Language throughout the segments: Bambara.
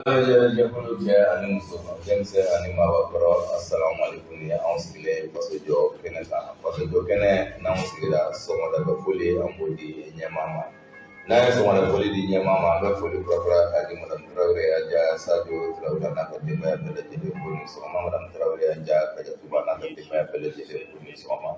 Jɛkulu cɛ ani muso, denmisɛn ani maabakɔrɔ, asalaamaaleykum. Ni anw sigilen faso jɔ kɛnɛ kan, faso jɔ kɛnɛ n'anw sigira, sɔgɔmada foli an b'o di ɲɛmaa ma. N'an ye sɔgɔmada foli di ɲɛmaa ma, an bɛ foli kura k'a di Madame Tarawele Aja Sadio Tarawele n'a ka denbaya bɛɛ lajɛlen ko ni sɔgɔma. Madame Tarawele Aja Kajatuba n'a ka denbaya bɛɛ lajɛlen ko ni sɔgɔma.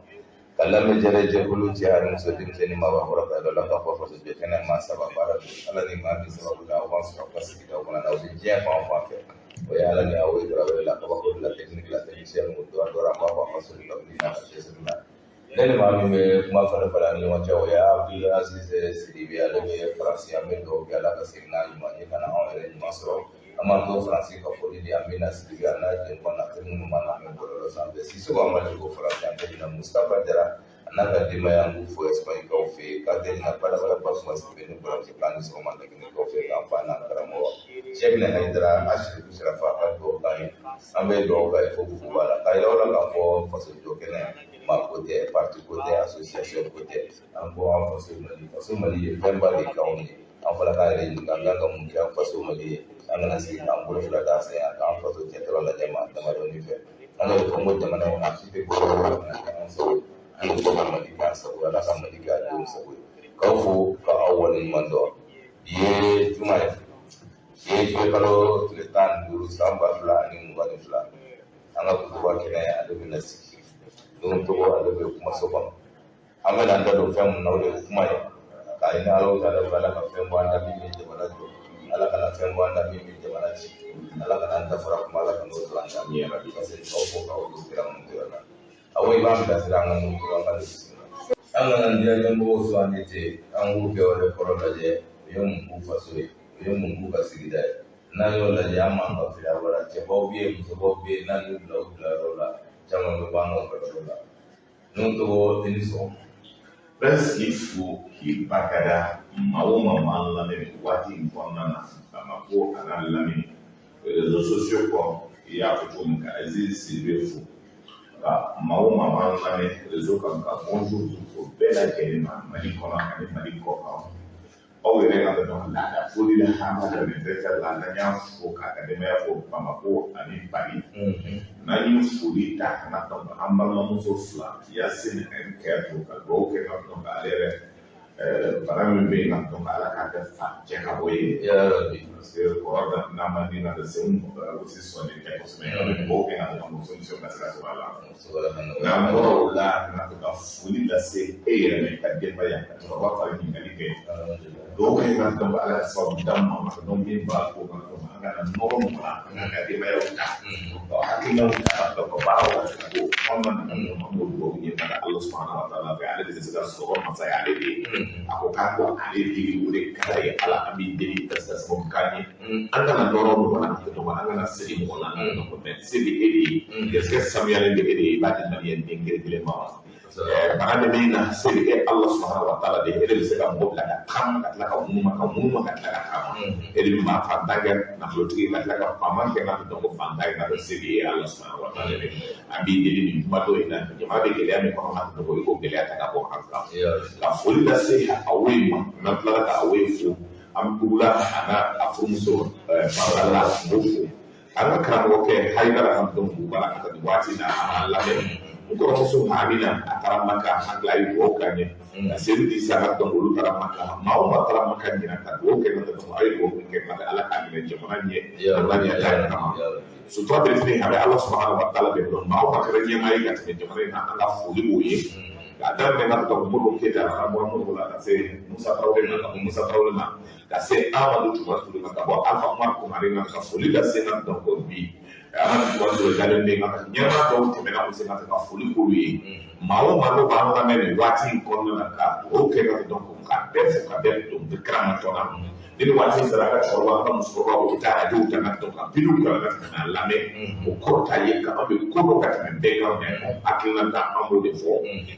Ka lamɛn jɛkulu cɛ ani muso, denmisɛn ni maabakɔrɔ, ka dɔ la k'a fɔ faso jɔ kɛnɛ maa saba baara don. Ala ni maa min sababu la, aw b'an sɔrɔ aw ka sigidaw kɔnɔ, aw bɛ diɲɛ fan o fan fɛ, o ye Ala ni aw ye. Tarawele la kabako la technique la, technicien ko dɔ dɔrɔn, an b'a fɔ an ka soli ka wuli n'a ka cɛsiri la. Ne ni maa min bɛ kuma falen falen an ni ɲɔgɔn cɛ, o ye Abdul Aziz Sidibe, ale bɛ Faransi. An bɛ dugawu kɛ, Ala ka segin n'a ɲuman ye ka na anw yɛrɛ ɲuman sɔrɔ. An b'an to Faransi ka foli di an bɛ na Sidibe an n'a jɛɲɔgɔn na, fɛn minnu b'an lamɛn bɔlɔlɔ sanfɛ. Sisoko Amadu ko Faransi, an tɛ ɲinɛ Mustafa Jara a n'a ka denbaya, an b'u fo Espagne-kaw fɛ yen. K'a tɛ ɲinɛ Badabada Basuma Sidibe ni buramuso k'an ni sɔgɔma Laginɛkaw fɛ yen, k'an fa n'an karamɔgɔ Sɛkinɛ Hayidara Asirifu Sirafa ka dugawu k'an ye. An bɛ dugawu k'a ye fo Buguba la, k'a yira aw la k'a fɔ faso jɔ kɛnɛ, maa ko tɛ, parti ko tɛ, association ko tɛ. An ko an faso Mali, faso Mali ye fɛnba de k'anw ye. An fana k'an yɛrɛ ɲininka, an kan ka mun kɛ an faso Mali ye? An kana sigi k'an bolo fila da sen kan k'an faso cɛtɔla lajɛ maa damadɔni fɛ. An y'o de fɔ n ko jamana in, a si tɛ bɔ yɔrɔ la ka na kɛ an sago ye. An bɛ ka Mali kɛ an sago ye, Ala ka Mali kɛ a denw sago ye. K'aw fo ka aw waleɲuman dɔn. Bi ye juma ye, bi ye juillet kalo tile 15, san 2022. An ka kutuba kɛnɛ, ale bɛna sigi don tɔgɔ, ale bɛ kumaso kɔnɔ. An bɛna an da don fɛn mun na, o de ye kuma ye, k'a ɲini Ala taala fɛ, Ala ka fɛn bɔ an da min bɛ jamana jɔ, Ala kana fɛn bɔ an da min bɛ jamana ci, Ala kana an da fara kuma, Ala kana o to an da. Parce que aw fo k'aw don kira mun tora la, awɔ, i b'an bilasira an ka mun to an ka bisimila. An kana diɲɛmɔgɔw sugandi ten, an k'u kɛwale kɔrɔ lajɛ, u ye mun k'u faso ye, u ye mun k'u ka sigida ye. N'an y'o lajɛ, an man ka fili a wala. Cɛbaw bɛ yen, musobaw bɛ yen, n'an y'u bila u bilayɔrɔ la, caman bɛ bɔ an ka yɔrɔ la. N'o tɔgɔ, i ni sɔgɔma. Bɛ k'i fo k'i barikada. Maa o maa m'an lamɛn nin waati in kɔnɔna na, Bamakɔ a n'a lamini, réseaux sociaux kɔ, i y'a fɔ cogo min, ka Aziz Sidibe fo, ka maa o maa m'an lamɛn réseau kan, ka bonjour di o bɛɛ lajɛlen ma, Mali kɔnɔ ani Mali kɔ kan. Aw yɛrɛ ka dɔn laada foli la, an b'a daminɛ directeur la, n'an y'a fo k'a ka denbaya fo Bamakɔ ani Paris. N'an ye foli ta ka na dɔn an balimamuso fila Yasine ani Kɛyatu, ka dugawu kɛ ka dɔn ale yɛrɛ bana min bɛ yen, ka dɔn Ala k'a kɛ fa cɛ ka bɔ yen. Ya Rabbi. Parce que kɔrɔ da n'a man di na sen o ti sɔnni kɛ kosɛbɛ. An bɛ dugawu kɛ ka dɔn muso muso ka se ka sɔrɔ a la. N'an bɔra o la, ka to ka foli lase e yɛrɛ ma, i ka denbaya, ka cɛkɔrɔba fari ɲininkali kɛ, dugawu kɛ ka dɔn Ala ka sababu d'an ma ka dɔn min b'a ko ka dɔn an kana nɔrɔ mɔgɔ la, an ka denbayaw ta ka hakilinaw ta ka dɔn ka baaraw ka se ka k'o kɔnɔna na. Ka dɔn an b'o dugawu ɲini ka Ala subahana wa taala fɛ, ale de bɛ se ka sɔrɔ masa ye, ale de ye a ko k'a ko ale deli, o de ka d'a ye. Ala, an b'i deli ka se ka sababu k'an ye, an kana nɔrɔ mɔgɔ la ka dɔn an kana siri mɔgɔ la ka dɔn mɛ se bɛ e de ye, garisɛgɛ sanuyalen bɛ e de ye, i b'a di maliyɛn den kelen kelen ma wa. Bana min bɛ na, se bɛ e Ala subahana wa taala de ye, e de bɛ se ka mɔgɔ bila ka taama, ka tila ka munuma, ka munuma, ka tila ka taama. E de bɛ maa fantan kɛ nafolotigi, ka tila ka faama kɛ n'a dɔn ko fantan ye, n'a se bɛ e Ala subahana wa taala de. An b'i deli nin kuma dɔ in na, jamana bɛ gɛlɛya min kɔnɔ, n'a dɔn ko i k'o gɛlɛya ta ka bɔ an kan. Ka foli lase Awoye ma, n'an tilala ka Awoye fo, an bugula a n'a a furumuso Marala, n b'o fo. An ka karamɔgɔkɛ Hayidara ka dɔn buba la ka nin waati na, a b'an lamɛn. N kɔrɔmuso Amina, a taara Maka, an tila ye dugawu k'an ye. Ka Sedu di sa ka dɔn olu taara Maka. Maa o maa taara Maka ɲinan, ka dugawu kɛ ka dɔn a ye dugawu min kɛ ka Ala k'a minɛ jamana ɲɛ, jamana ɲɛ ta kama. Sutura bɛ fini, a bɛ Ala subahana wa taala de bolo. Maa o maa kɛra ɲɛmaa ye ka tɛmɛ jamana in na, an ka foli b'o ye. K'a daminɛ ka dɔn Modibo Keyita la, ka bɔ Modibo la ka se Musa Tarawele ma, ka bɔ Musa Tarawele ma ka se Amadu Tumani Ture ma, ka bɔ Alpha Umaru Konare ma, ka foli lase ka dɔn ko bi Amadu Tumani Ture dalen bɛ ka ɲɛmaa dɔw tɛmɛna u se ka ka foli k'olu ye. Maa o maa n'o b'an lamɛn nin waati in kɔnɔna na, ka dugawu kɛ ka dɔn ko ka bɛɛ fo ka bɛɛ don bɛ karamatɔ na. Ni nin waati in sera, an ka cɛkɔrɔba, an ka musokɔrɔba, u bɛ taa arajow ta ka dɔn ka biliw ka ka na lamɛn. O kɔrɔ t'a ye k'an bɛ ko dɔ ka tɛmɛ bɛɛ kan, mɛ hakilina ta, an b'o de fɔ.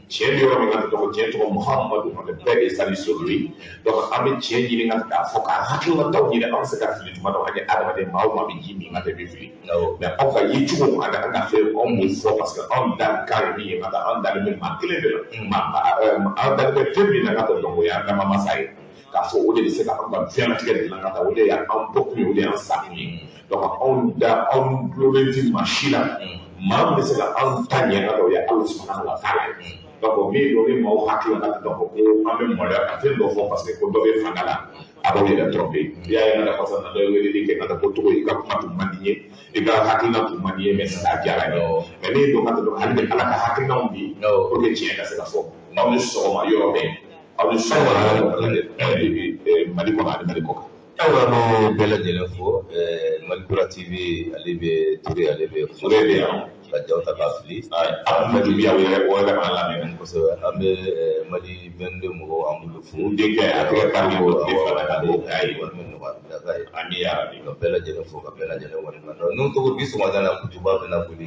Tiɲɛ bɛ yɔrɔ min na, tɔgɔ tiɲɛ tɔgɔ Muhamadu, an bɛ bɛɛ de sali sɔrɔ. Donc an bɛ tiɲɛ ɲini ka k'a fɔ, k'an hakilinataw ɲini. An bɛ se ka fili tuma dɔ, an ye adamaden, maa o maa bɛ ji min ka tɛ bɛ fili, mɛ aw ka yecogo ani an ka fɛn, anw b'o fɔ parce que anw da kan ye min ye ka taa, an dalen bɛ maa kelen de la, maa an dalen bɛ fɛn min na ka tɛmɛ, o y'an dama masa ye. K'a fɔ o de bɛ se ka an ka diɲɛlatigɛ dilan ka taa, o de y'an bɔkun ye, o de y'an sakun ye. Donc anw da, anw dulonnen tɛ maa si la. Maa min bɛ se ka anw ta ɲɛ ka o ye Ala subahana wa taala ye. Donc min don ni maaw hakili la donc ko an bɛ maloya ka fɛn dɔ fɔ parce que ko dɔ bɛ fanga la, a b'aw yɛrɛ tromper. I y'a ye, nka kɔsa na dɔ ye weleli kɛ ka taa ko Togo, i ka kuma tun man di n ye, i ka hakilina tun man di n ye, mais sisan a diyara n ye. Mais ne don ka dɔn hali bɛ Ala ka hakilinaw di pour que tiɲɛ ka se ka fɔ. Aw ni sɔgɔma yɔrɔ bɛɛ, aw ni sɔgɔma yɔrɔ bɛɛ, Mali kɔnɔ ani Mali kɔ kan. Ayiwa, an bɛ bɛɛ lajɛlen fo. Malikura TV, ale bɛ Ture, ale bɛ Ture bɛ yan. Ka jaw ta k'a fili. A ma juguya, o yɛrɛ, o yɛrɛ b'an lamɛn. Kosɛbɛ, an bɛ Mali 22 mɔgɔw, an b'olu fo. N denkɛ, a tɛgɛ kari ko tile fila ka dugawu k'a ye. Wari min nɔgɔya k'a ye. Ami ya rabi. Ka bɛɛ lajɛlen fo, ka bɛɛ lajɛlen waleɲuman dɔn. N'o tɔgɔ bi sɔgɔmada la, kutuba bɛna boli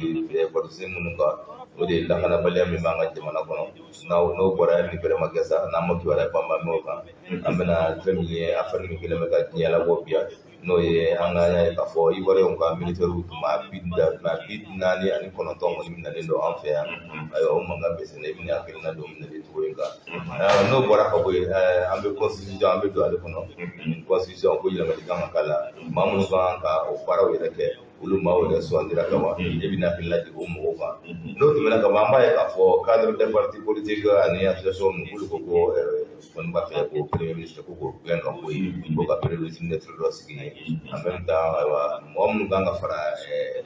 barosen minnu kan, o de ye lakanabaliya min b'an ka jamana kɔnɔ. N'o bɔra yan, ni bɛrɛ ma kɛ sa, n'an ma kibaruya banban mɛn o kan, an bɛna fɛn min ye, affaire min kɛlen bɛ ka diɲɛ labɔ bi, n'o ye an ka y'a ye k'a fɔ Ivoiriyɛnw ka militaires maa 49 kɔni minɛlen don an fɛ yan. Ayiwa, o mankan bɛ senna, i bɛna hakilina don minɛli cogo in kan. N'o bɔra ka bɔ yen, an bɛ constitution, an bɛ don ale kɔnɔ. Constitution ko yɛlɛmali kan ka k'a la, maa minnu kan ka o baaraw yɛrɛ kɛ, olu maaw yɛrɛ sugandira ka ban, e bɛna hakilina jigin o mɔgɔw kan. N'o tɛmɛna ka ban, an b'a ye k'a fɔ cadre des partis politiques ani association ninnu, k'olu ko ko kɔni b'a fɛ ko premier ministre ko k'o gɛn ka bɔ yen, ko ka premier ministre neutre dɔ sigi yen. En même temps, ayiwa, mɔgɔ minnu kan ka fara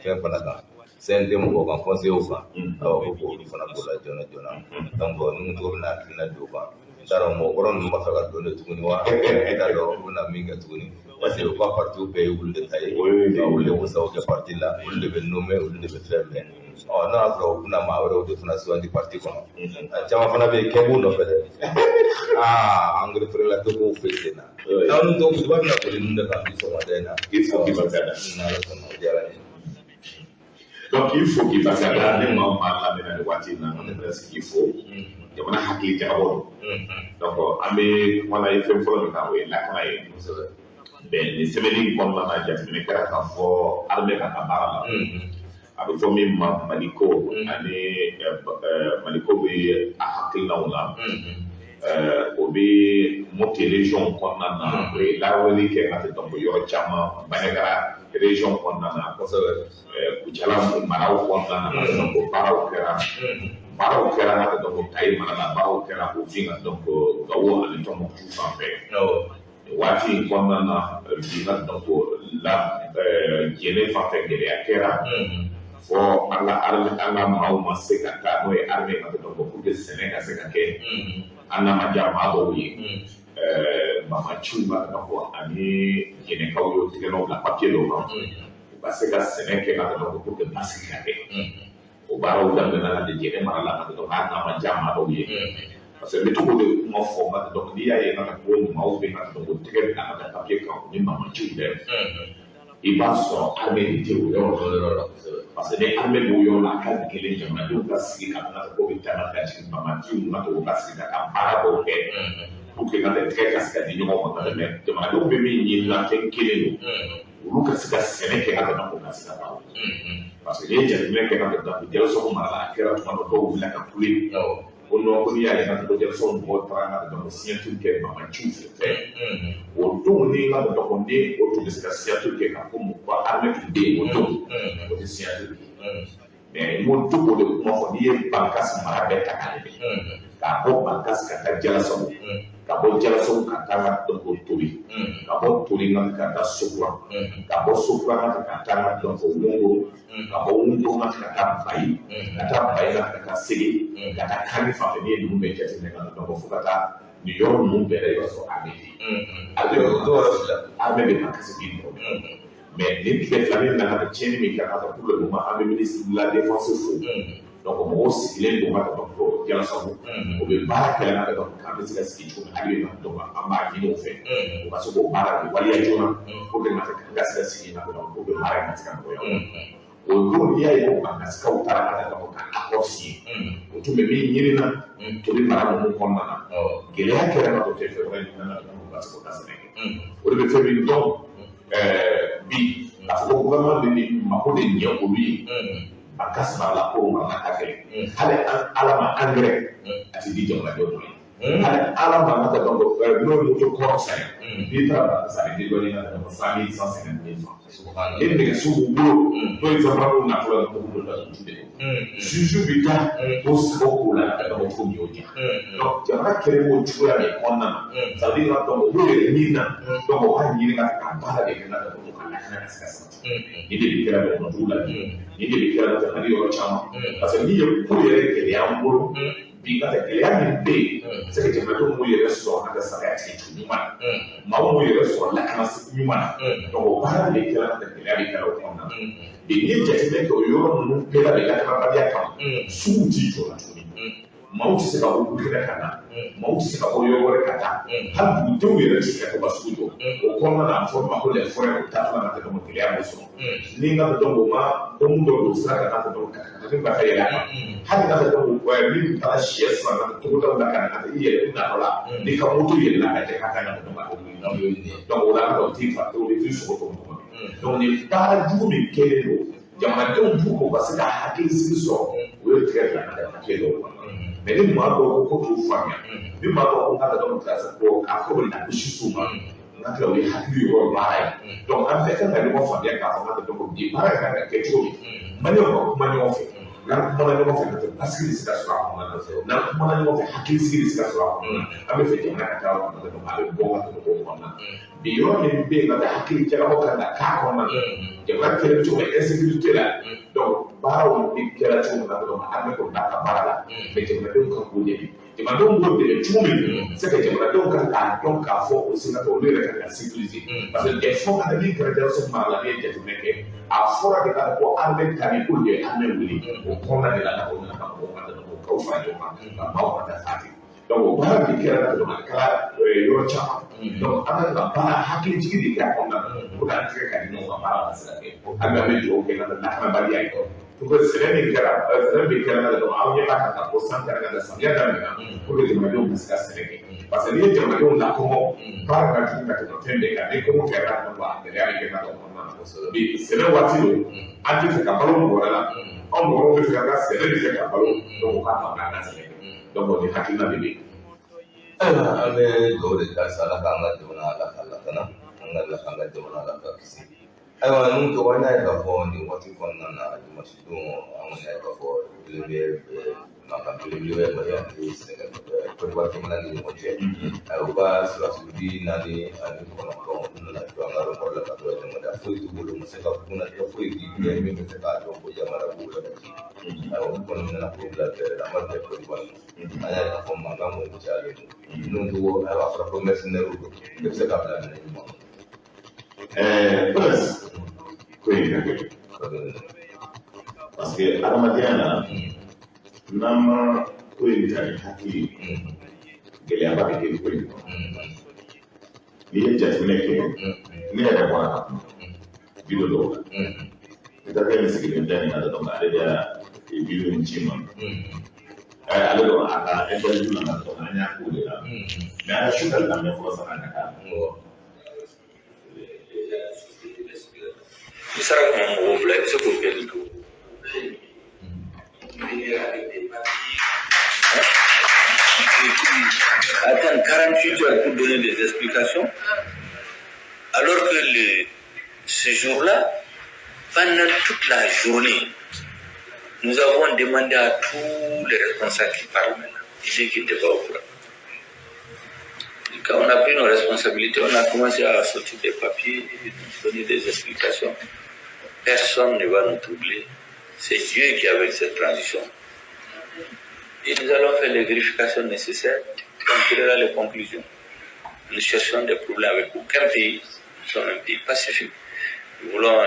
fɛn fana kan, CNT mɔgɔw kan, conseillers kan, ayiwa, ko k'olu fana b'o la joona joona. Donc ninnu tɔgɔ bɛna hakilina di o kan. N t'a dɔn, mɔgɔkɔrɔ ninnu b'a fɛ ka don de tuguni wa, n t'a dɔn u bɛna min kɛ tuguni, parce que u ka parti bɛɛ ye olu de ta ye, olu de b'u sago kɛ parti la, olu de bɛ nommer, olu de bɛ fɛn bɛɛ. Ɔ n'a y'a sɔrɔ u bɛna maa wɛrɛw de fana sugandi parti kɔnɔ, a caman fana bɛ yen, kɛ b'u nɔfɛ dɛ. Aa, engrais feerela tɛ k'o fɛ sen na. N'aw ni tɔw kutuba bɛna boli ninnu de kan bi sɔgɔmada in na. K'i fo, k'i barika da. N'Ala sɔnna, o diyara n ye. Donc k'i fo, k'i barika da. Ne maa o maa lamɛnna nin waati in na, an bɛ sigi k'i fo. Jamana hakili jagabɔ don. Donc an bɛ kuma na ye fɛn fɔlɔ min kan, o ye lakana ye. Bɛn nin semaine in kɔnɔna na, jateminɛ kɛra k'a fɔ armée ka ka baara la, a bɛ fɔ min ma Maliko, ani Maliko bɛ a hakilinaw la, o bɛ Mopti région kɔnɔna na, o ye lawaleli kɛ ka tɛmɛ yɔrɔ caman, Bandiagara région kɔnɔna na, Kucala maraw kɔnɔna na. Donc baaraw kɛra, baaraw kɛra ka tɛmɛ Kayi mara la, baaraw kɛra ko fin ka donc Gawo ani Tɔnbukutu fan fɛ. Waati in kɔnɔna na bi ka donc la Jɛnɛ fan fɛ, gɛlɛya kɛra fɔ an ka armée, an ka maaw ma se ka taa, n'o ye armée ka donc pour que sɛnɛ ka se ka kɛ. An n'a ma diya maa dɔw ye, mamaciw ka donc ani Jɛnɛkaw y'o tigɛ nɔ bila papier dɔw kan, u ka se ka sɛnɛ kɛ ka donc pour que basigi ka kɛ. O baaraw daminɛna ka Jɛnɛ mara la ka donc an n'a ma diya maa dɔw ye, parce que n bɛ to k'o de kuma fɔ ka donc n'i y'a ye ka ko maaw bɛ ka donc tɛgɛ bila ka taa papier kan ni mamaciw dɛ, i b'a sɔrɔ armée de tɛ o yɔrɔ la, parce que ni armée b'o yɔrɔ la, a ka gɛlɛn jamanadenw ka sigi ka na ko bɛ taa ka jigin mamaciw ka to ka sigi ka baara dɔw kɛ pour que ka tɛgɛ ka se ka di ɲɔgɔn ma. Mais jamanadenw bɛ min ɲini la, fɛn kelen don, olu ka se ka sɛnɛ kɛ ka tɛmɛ o ka se ka baara, parce que n'i ye jateminɛ kɛ ka tɛmɛ Jɛlɛsɔn mara la, a kɛra tuma dɔ, dɔw wulila ka kule ko non, ko n'i y'a ye ka ko Jɛlɛsɔn mɔgɔw taara ka donc signature kɛ mamaciw fɛ, o don ni ka donc ni o tun bɛ se ka signature kɛ ka ko mɔgɔ armée tun bɛ yen o don, o tɛ signature kɛ. Mais n ko to k'o de kuma fɔ, n'i ye Bankasi mara bɛɛ ta k'a lajɛ, k'a bɔ Bankasi ka taa Jalasago, ka bɔ Jalasago ka taa donc Tori, ka bɔ Tori ka taa Sokura, ka bɔ Sokura ka taa donc Wongoro, ka bɔ Wongoro ka taa Bayi, ka taa Bayi ka taa Sege, ka taa Kani fan fɛ, n'i ye ninnu bɛɛ jateminɛ ka donc fo ka taa nin yɔrɔ ninnu bɛɛ la, i b'a sɔrɔ armée bɛ yen. Armée bɛ Bankasi bin dɔrɔn. Mais nin tile fila min nana ka tiɲɛni min kɛ ka taa, pour le moment an bɛ ministre de la défense fo. Donc mɔgɔw sigilen don ka donc Jalasago, o bɛ baara kɛ la ka donc k'an bɛ se ka sigi cogo min hali bi, donc an b'a ɲini o fɛ u ka se k'o baara kɛ waleya joona pour que ka se ka sigi ka donc pour que baara in ka se ka nɔgɔya. O don, n'i y'a ye ko Bankasikaw taara ka taa donc ka accord signé, o tun bɛ min ɲini na Tori mara ninnu kɔnɔna na, gɛlɛya kɛra ka to tɛ fɛn wɛrɛ ɲini na donc ka se k'o ka sɛnɛ kɛ. O de bɛ fɛn min dɔn bi, k'a fɔ ko gouvernement de ni mako de ɲɛ olu ye Bankasi mara la, ko mara ka gɛlɛn hali Ala ma engrais a ti di jamanadenw ma. Hali ala ma ka donc n'o ye moto kɔrɔ san ye, n'i taara san bɛ dɔɔnin na donc 100 000, 150 000 francs. Ni nɛgɛso b'u bolo, n'o ye zanbaraw natɔla ye, mɔgɔw bolo la dugu de juge bɛ da o sago k'o la ka dɔn cogo min y'o diya. Donc jamana kɛlen b'o cogoya de kɔnɔna na, ça veut dire donc olu yɛrɛ min na, donc o b'a ɲini ka baara de kɛ na donc ka lakana ka se ka sabati. Nin de bɛ kɛra dɔgɔtɔrɔ la bi, nin de bɛ kɛra jamana yɔrɔ caman, parce que n'i ye ko yɛrɛ gɛlɛya an bolo bi, ka gɛlɛya min bɛ yen, c'est que jamanadenw m'u yɛrɛ sɔrɔ ka sariya tigɛ cogo ɲuman na, maaw m'u yɛrɛ sɔrɔ lakana ɲuman na. Donc o baara de kɛra ka gɛlɛya de kɛra o kɔnɔna na. Bi n'i ye jateminɛ kɛ, o yɔrɔ ninnu bɛɛ la de lakanabaliya kama, suguw t'i jɔ la tuguni, maaw tɛ se ka bɔ Burukina ka na, maaw tɛ se ka bɔ yɔrɔ wɛrɛ ka taa, hali dugudenw yɛrɛ tɛ se ka to ka sugu jɔ. O kɔnɔna na, a fɔ ma ko les forêts, o taatɔla ka tɛmɛ gɛlɛya b'o sɔrɔ. Ni n ka dɔn o ma dɔn dɔ don sira kan ka dɔn ka ka ka yɛlɛ a kan, hali n'a dɔn min taara sɛ san ka togodaw la ka na ka i yɛrɛ natɔ la, n'i ka moto yɛlɛla ka jɛ ka taa ka dɔn ka donc o la o t'i fa o t'i sogo tɔmɔ. Donc nin baara jugu min kɛlen don jamanadenw pour que u ka se ka hakilisigi sɔrɔ, o ye tigɛ bila ka papiye dɔw kɔnɔ. Mais ni maa dɔw ko ko t'u faamuya, ni maa dɔw ko k'a ka dɔn ka ko k'a fɔ bɛ lagosi s'u ma, n ka tila o ye hakili yɔrɔ baara ye. Donc an bɛɛ kan ka ɲɔgɔn faamuya k'a fɔ ka dɔn ko bi baara kan ka kɛ cogo min, Maliyɛnw ka kuma ɲɔgɔn fɛ. N'an kumana ɲɔgɔn fɛ, ka tɛmɛ basigi bɛ se ka sɔrɔ a kɔnɔna na. N'an kumana ɲɔgɔn fɛ, hakilisigi bɛ se ka sɔrɔ a kɔnɔna na. An bɛ fɛ jamana ka taa yɔrɔ min na, a bɛ bɔ ka tɛmɛ o kɔnɔna na. Bi yɔrɔ min bɛ yen ka taa hakili jagabɔ kan ka k'a kɔnɔna na, jamana kɛlen bɛ cogo min insécurité la, donc baaraw bɛ kɛra cogo min na, donc an bɛ k'o bila ka baara la. Mais jamanadenw kan k'o dɛmɛ, jamanadenw b'o dɛmɛ cogo min, c'est que jamanadenw kan k'a dɔn k'a fɔ o sira fɛ, olu yɛrɛ kan ka sécuriser, parce que des fois ka min kɛra Jaraso mara la, ne ye jateminɛ kɛ, a fɔra de k'a fɔ ko armée ta ni k'olu de ye armée wele o kɔnɔna de la, ka o nana ka mɔgɔw ka k'aw fara ɲɔgɔn kan ka maaw ka taa fa ten. Donc o baara de kɛra ka a kɛra yɔrɔ caman. Donc an kan ka baara hakilijigin de kɛ a kɔnɔna na pour que an tigɛ ka di ɲɔgɔn kan, baara ka se ka kɛ. Hali an bɛ dugawu kɛ ka lakanabaliya ye, pour que sɛnɛ min kɛra, sɛnɛ min kɛra dɔrɔn, aw ɲɛ b'a kan ka fɔ san kɛra ka samiya daminɛna, pour que jamanadenw ka se ka sɛnɛ kɛ, parce que n'i ye jamanadenw lakɔngɔ, baara ka jugu ka tɛmɛ fɛn bɛɛ kan. Ni kɔngɔ kɛra ka tɛmɛ, a gɛlɛya bɛ kɛ ka kɔnɔna na. Bi sɛnɛ waati don, an tɛ fɛ ka balo mɔgɔ wɛrɛ la, anw mɔgɔw bɛ fɛ ka ka sɛnɛ de kɛ ka balo, donc o k'a to an ka sɛnɛ kɛ. Donc o ni hakilina de bɛ yen. Ayiwa, an bɛ dugawu de kɛ sa, Ala k'an ka jamana, Ala ka lakana, an ka ala k'an ka jamana, Ala ka kisi. Ayiwa, ninnu tɔgɔ, an y'a ye k'a fɔ nin waati kɔnɔna na, dimanche don, an kɔni y'a ye k'a fɔ belebele mankan belebele bɛ Mali ani Sɛnɛgali, Côte d'Ivoire jamana ni ɲɔgɔn cɛ. Ayiwa, u ka sɔrɔdasi 49 u nana don an ka aéroport la ka to jamana foyi t'u bolo, u ma se ka kunnafoniya foyi di min bɛ se k'a dɔn ko yamaruya b'u la ka ci. Ayiwa, olu kɔni nana k'o bila bɛrɛ la, a ma bɛn Côte d'Ivoire ma. An y'a ye k'a fɔ mankan kɔni cayalen don. Ninnu tɔgɔ, ayiwa, a fɔra ko mercenaires don, e bɛ se k'a bila minɛ jumɛn kɔnɔ? Prince, ko in ka gɛlɛn, parce que adamadenya na, n'an ma ko in ta ni hakili ye, gɛlɛyaba bɛ kɛ ko in kɔnɔ. N'i ye jateminɛ kɛ, ne yɛrɛ bɔra ka kuma vidéo dɔw la, ne terikɛ min sigilen filɛ nin na dɔrɔn, ale de y'a vidéo in ci n ma. Ale dɔrɔn a ka interview nana dɔrɔn, an y'a k'o de la, mais an ka su ka lamɛn fɔlɔ sanni an ka k'a la. Ni sara kun ma mɔgɔw bila, i bɛ se k'o kɛ nin cogo. Attendre 48 heures pour donner des explications, alors que ce jour-là, pendant toute la journée, nous avons demandé à tous les responsables qui parlent maintenant, ils disaient qu'ils n'étaient pas au courant. Quand on a pris nos responsabilités, on a commencé à sortir des papiers, donner des explications. Personne ne va nous troubler. C'est Dieu qui est avec cette transition. Et nous allons faire les vérifications nécessaires on tirera les conclusions. Nous cherchons des problèmes avec aucun pays. Nous sommes un pays pacifique. Nous voulons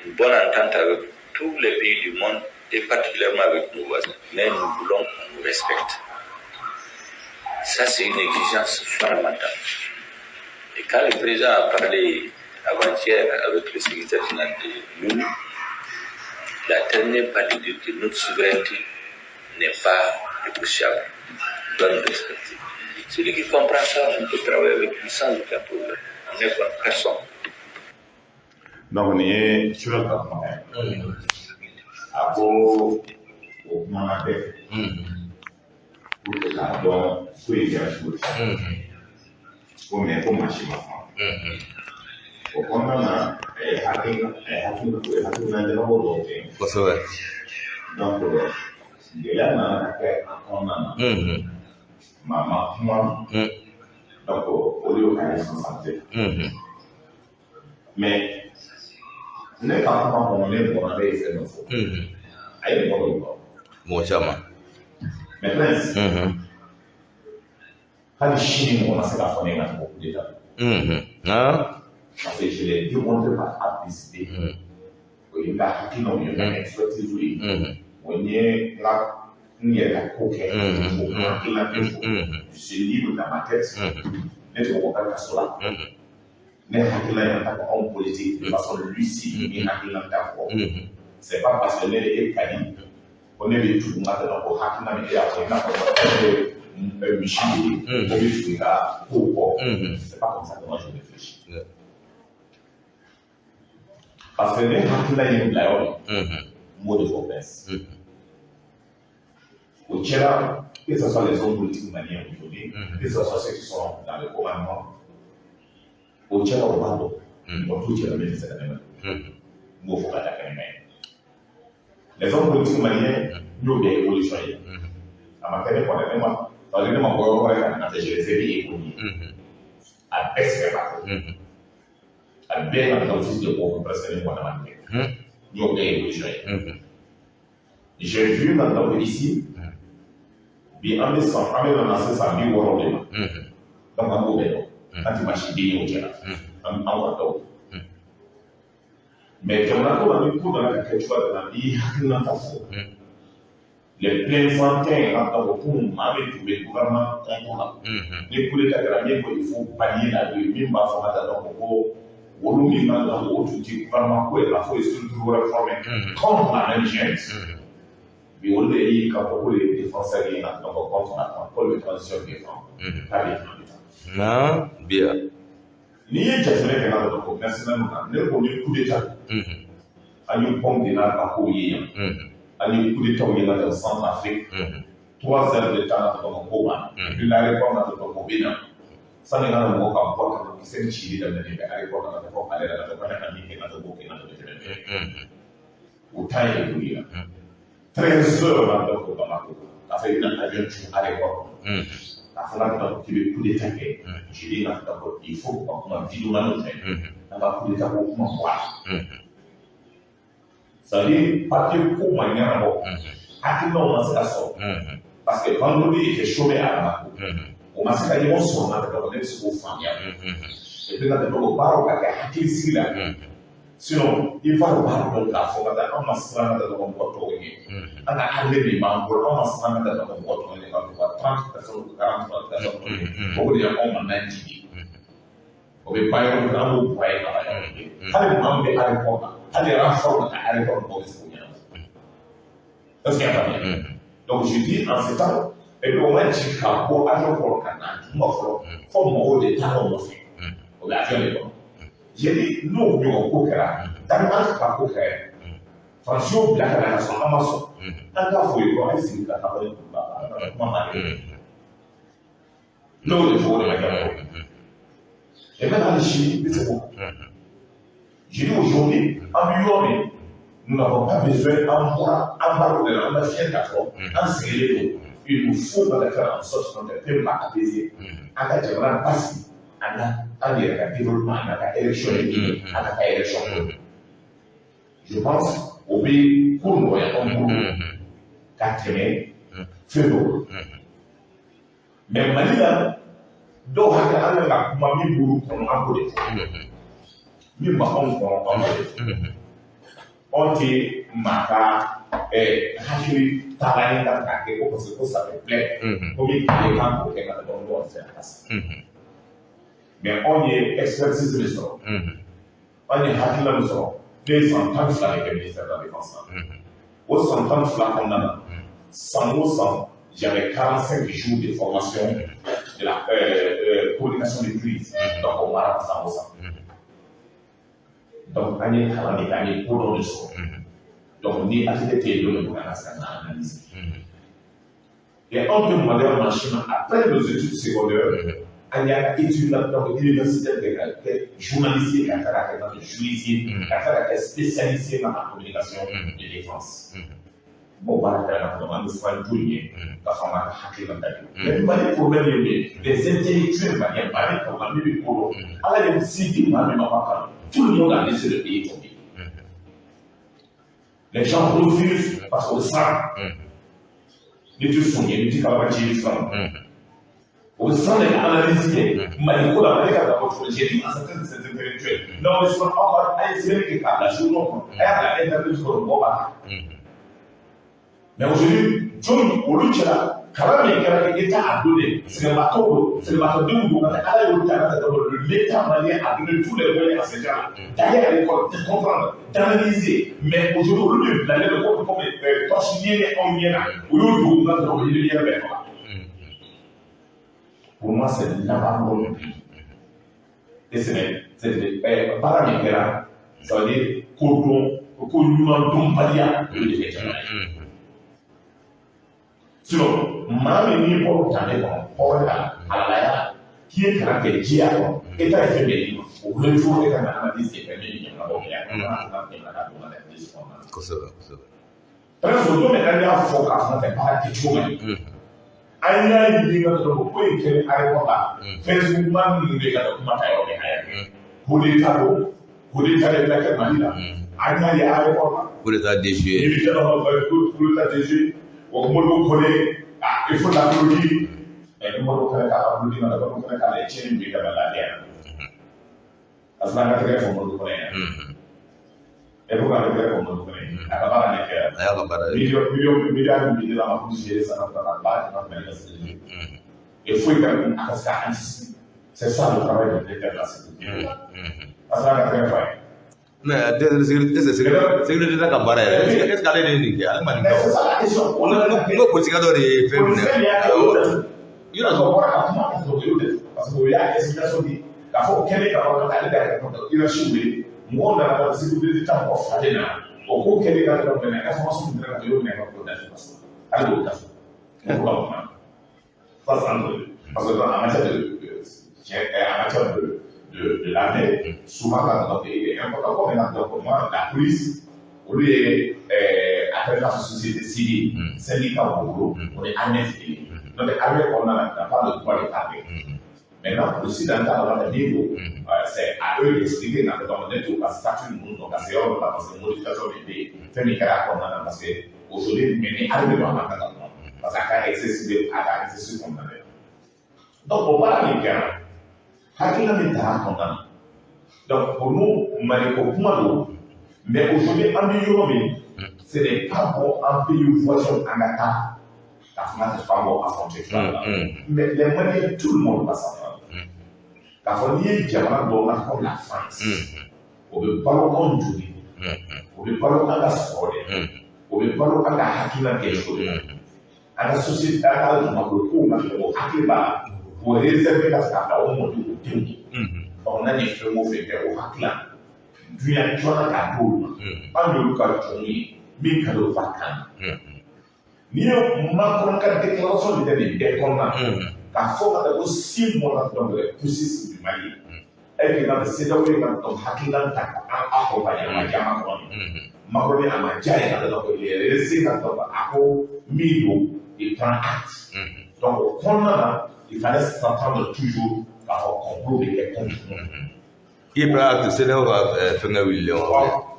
une bonne entente avec tous les pays du monde et particulièrement avec nos voisins. Mais nous voulons qu'on nous respecte. Ça, c'est une exigence fondamentale. Et quand le président a parlé avant-hier avec le secrétaire général de l'ONU, il a terminé par dire que notre souveraineté n'est pas négociable. On doit nous respecter. Celui qui comprend ça, on peut travailler avec lui sans aucun problème. On n'est contre personne. Donc nin ye Choguel ka kumakan ye. A ko o kumana bɛɛ fɛ. Pour que k'a dɔn ko in kɛra cogo di. Ko mais ko maa si ma kuma. O kɔnɔna na, a ye hakilina a ye hakilina o ye hakilina jalabɔ dɔw kɛ. Donc gɛlɛya nana ka kɛ a kɔnɔna na. Maa ma kuma. Donc o de y'o ka responsabilité. Mais ne ka kuma kɔnɔ, ne bɔra, ne ye fɛn dɔ fɔ. A ye mɔgɔ dɔw dɔn. Mɔgɔ caman. Mais Prince, hali sini mɔgɔ ma se k'a fɔ ne ka fɔ coup d'état. Parce que je l'ai démontré par A plus B. O ye n ka hakilinaw ye, n ka expertise ye. O ye n ka n yɛrɛ ka ko kɛ. O n hakilina kɛ cogo. Je suis libre dans ma tête. Ne tɛ mɔgɔ ka kaso la. Ne hakilina ye en tant qu'homme politique, de façon lucide, ni hakilina t'a fɔ. C'est pas parce que ne de e ka di ko ne bɛ tugu n ka tɛmɛ ko hakilina min e y'a fɔ, i n'a fɔ ne bɛ misi de ye, ko bɛ tugu i ka kow kɔ. C'est pas comme ça que moi je réfléchis. Parce que ne hakilina ye n bila yɔrɔ min, n b'o de fɔ, Prince. O cɛla, que ce soit les hommes politiques maliens aujourd'hui, que ce soit ceux qui sont dans le commandement, o cɛla o b'a dɔn. Mɔgɔ t'u cɛla min tɛ se ka ne ma. N b'o fɔ ka da kɛnɛ ye. Les hommes politiques maliens, n y'o bɛɛ évolution ye. A ma kɛ ne kɔnɔ, ne ma, parce que ne ma bɔ yɔrɔ wɛrɛ ka na fɛ, je les ai vus évoluer. A bɛɛ sɛgɛn b'a kɔ. A bɛɛ ka taa office de bɔ presque ne mɔgɔ dama kɛ. N y'o bɛɛ évolution ye. J'ai vu maintenant que ici, bi an bɛ san, an bɛ nana se san 60 de ma. Donc an b'o bɛɛ dɔn. An tɛ maa si den ye o cɛ la. An kɔrɔkɛw. Mais jamana ko la, ni ko nana ka kɛ cogoya dɔ la, n'i y'i hakilinata fɔ. Les plainfantins en tant que kunun maa min tun bɛ gouvernement contre la. Ni coup d'état kɛra, min ko il faut bannir la rue, min b'a fɔ ka taa donc ko olu min b'a dɔn o tun tɛ gouvernement ko yɛrɛ la, fo ye structure wɛrɛ former comme la même junte. Bi olu de y'i ka fɔ ko ye défenseur ye donc contre la ko le transition défend. K'a bɛ tan bɛ tan. Na biya. N'i ye jateminɛ kɛ ka dɔn ko mercenaires na, ne ko ni coup d'état, an ye pont de n'a ka kow ye yan. An ye coup d'état ye ka taa Centrafrique. 3 heures de temps na dɔn ko banna. Puis l'aéroport na dɔn ko bɛ na. Sani ka na mɔgɔ ka bɔ ka kisɛ cili daminɛ bɛ aéroport la ka taa fɔ ale la ka taa ko ka min kɛ ka taa b'o kɛ ka taa tɛmɛ. O temps ye évolué la. 13 heures na dɔn ko Bamako k'a fɔ i bɛna avion cun aéroport kɔnɔ. K'a fɔ ka taa k'i bɛ coup d'état kɛ. Je dis na ko il faut ka kuma vidéoman fɛ. An ka coup d'état ko kuma bɔ a la. Ça veut dire papier ko ma ɲɛnabɔ. Hakilinaw ma se ka sɔrɔ. Parce que vendredi était chômé à Bamako. O ma se ka ɲɔgɔn sɔrɔ na dɔrɔn, ne bɛ se k'o faamuya. Et puis na dɔrɔn baaraw ka kɛ hakili sigi la. Sinon i b'a dɔn b'a dɔn k'a fɔ ka taa an ma siran ka taa dɔrɔn mɔgɔ tɔw ɲɛ. An ka armée de b'an bolo, an ma siran ka taa dɔrɔn mɔgɔ tɔw ɲɛ ka fɔ 30 personnes ou 40 personnes. O de ye anw ma nan ci de. O bɛ ban yɔrɔ min na, an b'o bɔ yen ka ban yɔrɔ min. Hali maa min bɛ aéroport la, hali renfort ka taa aéroport, mɔgɔw bɛ se k'o ɲɛnabɔ. Est-ce que y'a faamuya? Donc je dis en ce temps, et puis o ma jigin ka bɔ avion kɔnɔ ka na duguma fɔlɔ, fɔ mɔgɔw de taara o nɔfɛ. O bɛ avion de kɔnɔ. J'ai dit n'o ɲɔgɔn ko kɛra, Danemark ka ko kɛra, Faransi y'o bila ka na ka sɔrɔ an ma sɔn. An k'a fɔ ye ko a ye sigi ka taa bɔ ne kuma ma kɛ. N'o de fɔ o de ma kɛ. Et maintenant hali sini, n bɛ se k'o. Je dis aujourd'hui, an bɛ yɔrɔ min, nous n'avons pas besoin, an bɔra embargo de la, an ma fiɲɛ ta fɔlɔ, an sigilen don. Il nous faut maintenant faire en sorte que notre peuple va apaiser. An ka jamana basigi, an ka an yɛrɛ ka développement, an ka élection ye, an ka taa élection. Je pense o bɛ ko nɔgɔya anw bolo ka tɛmɛ fɛn dɔw kan. Mais Mali la, dɔw hakili an bɛ ka kuma min b'olu kɔnɔ, an b'o de fɔ. Min ma anw kɔnɔ, an b'o de fɔ. Anw tɛ maa ka hakili taalan ye ka k'a kɛ ko parce que ko ça me plaît. Ko min tile kan k'o kɛ ka dɔn dɔn fɛ a ka se. Mais anw ye expertise min sɔrɔ, anw ye hakilina min sɔrɔ, ne ye san 12 de kɛ ministère de la défense la. O san 12 kɔnɔna na, san o san, j'avais 45 jours de formation de la communication de crise. Donc o mara san o san. Donc an ye kalan de kɛ, an ye ko dɔ de sɔrɔ. Donc ni ATT tɛ yen don min, an ka se ka na analyse. Et anw tɛ maloya maa si ma. Après nos études secondaires, an y'an ka étude la, donc universitaire kɛ, ka kɛ journaliste ye, ka tila ka kɛ juriste ye, ka tila ka kɛ spécialiste ye dans la communication de défense. Bon, baara kɛra ka kɔnɔ, an bɛ siran joli ɲɛ ka fɔ an ka hakilina ta kɛ. Mais Mali problème ye mun ye? Les intellectuels maliens, maa min kalan, min bɛ ko dɔn, Ala ye se di maa min ma ka kalan, tout le monde a laissé le pays tomber. Les gens refusent parce que siran. Ni ti sɔn ye, ni ti kalabanci, i bɛ siran. O bɛ siran de ka analyse kɛ Mali ko la, Mali ka dabɔ cogo. J'ai dit à certains de ces intellectuels, n'aw bɛ siran, aw ka a ye sɛbɛnni kɛ k'a bila journaux kɔnɔ, a y'a bila internet kɔnɔ, mɔgɔw b'a ta. Mais aujourd'hui, jɔn olu cɛla kalan min kɛra que État a donné, sɛgɛnbaatɔw don, sɛgɛnbaatɔdenw don, ka taa Ala y'olu ta ka taa d'abord, l'État malien a donné tous les moyens à ces gens-là d'aller à l'école, de comprendre, d'analyser. Mais aujourd'hui, olu de bilalen don comme torche ɲɛ anw ɲɛ na, u y'o don u la dɔrɔn, o yiri bɛɛ faga. Pour moi, c'est l'abandon du pays. Et c'est baara min kɛra, ça veut dire ko dɔn ko ɲuman dɔnbaliya, o de kɛ jamana ye. Sinon, maa min n'i bɔra danbe kɔnɔ, hɔrɔnya la, halalaya la, k'i ye kalan kɛ jɛya kɔnɔ, e ta ye fɛn bɛɛ d'i ma, o bɛ cogo e ka na analyse kɛ fɛn min ni jamana bɔ kɛ, a kan ka jamana ka don analyse kɔnɔna na. Kosɛbɛ, kosɛbɛ. Parce que don min an y'a fɔ k'a fɔ tɛ baara kɛcogo ma ɲi, an y'a ɲini ka dɔrɔn ko in kɛlen aéroport la, Facebook man ninnu de ka taa kuma ta yɔrɔ bɛɛ a y'a kɛ. Coup d'état don, coup d'état de bɛna kɛ Mali la. An y'a ye aéroport la. Coup d'état déjoué. Coup d'état déjoué. O Modibo Kone, ah, il faut l'applaudir. Mais Modibo fana k'a applaudir, na Modibo fana k'a lajɛ tiɲɛni bɛ ka lafiya. Parce que an ka tɛgɛ fɔ Modibo Kone yan. E ko k'an ka tɛgɛ fɔ Modibo Kone, a ka baara de kɛra. A y'a ka baara ye. Miliyɔn miliyɔn miliyɔn min dira ma pour gérer ça, ka baara kɛ ka Mali ka sécurité. Et foyi ka a ka se ka anticiper. C'est ça le travail du directeur de la sécurité. Parce que an ka tɛgɛ fɔ a ye. Mais sécurité sécurité ka baara yɛrɛ, est ce que ale de ye nin kɛ? Ale ma nin kɛ. Mais c'est ça la question. O n ko polisikɛ dɔ de ye fɛn minɛ. Policier y'a kɛ, o y'o Yɔrɔ datugu. Bɔra ka kuma ka sɔrɔ o y'o datugu. Parce que o y'a explication di k'a fɔ o kɛlen ka bɔ ka ale da yɛrɛ kɔnɔ, hiérarchie wele, mɔgɔw nana ka sécurité d'État mɔgɔ fila de nana, o ko kɛlen ka dɔrɔn minɛ, information min kɛra ka y'o minɛ ka k'o datugu ka sɔrɔ ale b'o datugu. O ko ka kuma. Ça, c'est un peu parce que en matière de en matière de l'armée, souvent quand donc il est important comme donc moi la police, olu ye a kɛra i n'a fɔ société civile, syndicat b'u bolo, o ni armée tɛ kelen ye. Donc armée kɔnɔna na, tu n'as pas le droit de parler. Maintenant, polisi dans le cadre de niveau, c'est à eux d'expliquer dans le domaine u ka statut ninnu dɔn ka se yɔrɔ dɔ la, parce que modification de bɛ yen, fɛn min kɛra a kɔnɔna na, parce que aujourd'hui, mais ni armée don, a man kan ka kuma, parce que a ka exercice, a ka exercice kɔnɔna na. Donc o baara min kɛra, hakilina min tara a kɔnɔna na, donc pour nous, Maliko kuma don. Mais aujourd'hui, an bɛ yɔrɔ min, ce n'est pas bon an pays voisin an ka taa k'a fɔ k'an tɛ fɔ an b'o affronter cogoya la. Mais les Maliens, tout le monde va s'entendre. K'a fɔ n'i ye jamana dɔw la comme la France, o bɛ balo anw joli, o bɛ balo an ka sɔrɔ de, o bɛ balo an ka hakilina kɛcogo de la, an ka société, an ka dugumakolo kow na fɛn, o hakili b'a la k'o réserver ka se k'a bila o mɔdenw, o denw ye. Ɔ n'a ye fɛn o fɛn kɛ, o hakilina dunya joona k'a d'olu ma, an y'olu ka jɔnw ye min ka di o b'a kan na. N'i ye Macron ka déclaration de kɛ nin bɛɛ kɔnɔna na, k'a fɔ ka taa ko 6 mois la, donc les processus du Mali et que dans CEDEAO ye ka donc hakilina ta ka an accompagner, a ma diya Macron ye. Macron ye a ma diya ye ka donc il est resté ka donc a ko min don, il prend acte. Donc o kɔnɔna na, il fallait s'entendre toujours k'a fɔ complot bɛ kɛ contre nous. K'i prend acte, CEDEAO ka fɛngɛ wulilen wa?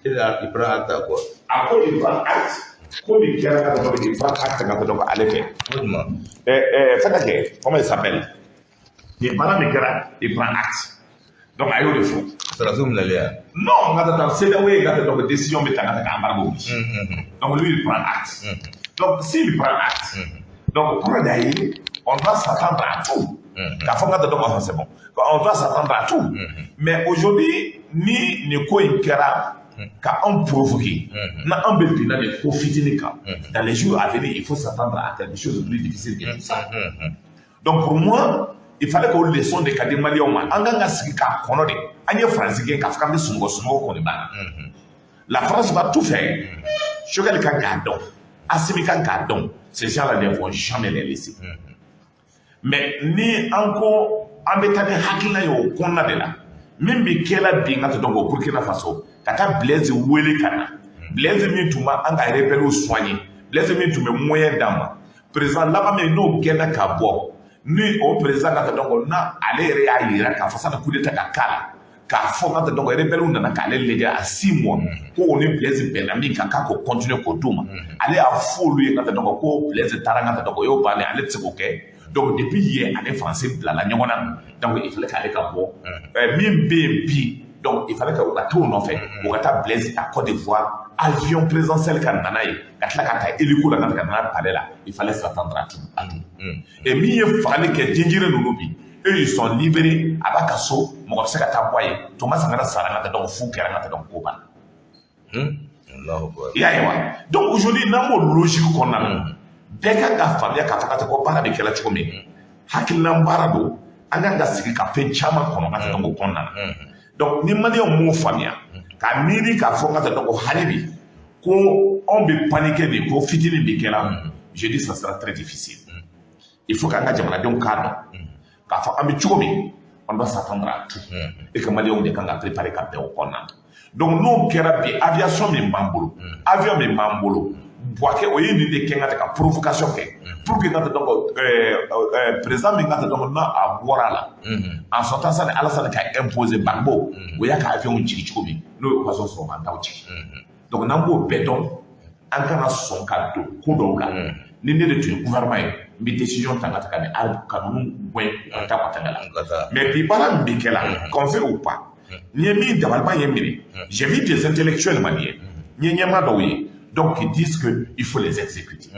Il prend acte à quoi? A ko il prend acte ko min kɛra ka dɔn, il prend acte ka dɔn ale fɛ. O jumɛn? Fɛn ka kɛ, comment il s'appelle, nin baara min kɛra, il prend acte. Donc a y'o de fɔ. Sɔrɔdasiw minɛlen yan. Non, n ka taa CEDEAO ye ka donc décision bɛ ta ka taa embargo wuli. Donc lui, il prend acte. Donc s'il prend acte, donc kɔrɔ de y'a ye, on doit s'attendre à tout. K'a fɔ n ka taa donc c'est bon, on doit s'attendre à tout. Mais aujourd'hui, ni nin ko in kɛra ka anw provoquer, na an bɛ binna nin ko fitinin kan, dans les jours à venir, il faut s'attendre à quelque chose de plus difficile que tout ça. Donc pour moi, il fallait k'o leçon de ka di Maliyɛnw ma. An kan ka sigi k'a kɔnɔ de, an ye Faransi gɛn k'a fɔ k'an bɛ sunɔgɔ, sunɔgɔ kɔni banna. La France va tout faire. Choguel kan k'a dɔn. Assimi kan k'a dɔn, ces gens-là ne vont jamais les laisser. Mais ni an ko an bɛ taa ni hakilina ye o kɔnɔna de la, min bɛ kɛla bi n ka tɛ dɔn ko Burkina Faso ka taa Blaise wele ka na, Blaise min tun b'an ka rebelles soigner, Blaise min tun bɛ moyen d'an ma, président laban min n'o gɛnna ka bɔ, ni o président ka tɛ dɔn ko n'a ale yɛrɛ y'a yira k'a fɔ sani coup d'état ka k'a la, k'a fɔ ka tɛ dɔn ko rebelles nana k'ale lajɛ à 6 mois, ko o ni Blaise bɛnna min kan k'a k'o continuer k'o d'u ma. Ale y'a fɔ olu ye ka tɛ dɔn ko Blaise taara ka tɛ dɔn ko o y'o bannen, ale tɛ se k'o kɛ. Donc depuis yen, ale Français bilala ɲɔgɔn na. Donc il fallait k'ale ka bɔ. Min bɛ yen bi, donc il fallait que u ka t'o nɔfɛ, u ka taa Blaise ta Côte d'Ivoire, avion présidentiel ka nana ye, ka tila ka taa hélico la ka nana palais la. Il fallait s'attendre à tout, à tout. Et min ye fagali kɛ, Dingyere ninnu bi, eux, ils sont libérés, a b'a ka so, mɔgɔ bɛ se ka taa bɔ a ye. Thomas Sankara sara ka taa, donc fu kɛra ka taa, donc ko banna. I y'a ye wa? Donc aujourd'hui, n'an b'o logique kɔnɔna na, bɛɛ kan ka faamuya k'a fɔ ka taa ko baara bɛ kɛla cogo min, hakilina baara don, an kan ka sigi ka fɛn caman kɔnɔ ka taa o kɔnɔna na. Donc ni Maliyɛnw m'o faamuya ka miiri k'a fɔ ka taa donc hali bi ko anw bɛ paniquer de ko fitinin bɛ kɛla, je dis, ça sera très difficile. Il faut k'an ka jamanadenw k'a dɔn k'a fɔ an bɛ cogo min, on doit s'attendre à tout et que Maliyɛnw de kan ka préparer ka bɛn o kɔnɔna na. Donc n'o kɛra bi, aviation min b'an bolo, avion min b'an bolo, Bouaké o ye nin de kɛ ka ka provocation kɛ pour que ka donc président min ka donc n'a a bɔra a la en son temps, sani Alassane ka imposer Gbagbo, o y'a ka avion jigin cogo min, n'o ye occasion sɔrɔ k'an taw jigin. Donc n'an b'o bɛɛ dɔn, an kana sɔn ka don ko dɔw la. Ni ne de tun ye gouvernement ye, n bɛ décision ta ka ta ka nin ka ninnu gɛn ka taa ka tɛmɛ la. Mais bi, baara min bɛ kɛ la, qu'on fait ou pas, n ye min dabaliban ye minɛ, j'ai vu des intellectuels maliens, n ye ɲɛmaa dɔw ye, donc qui disent que il faut les exécuter.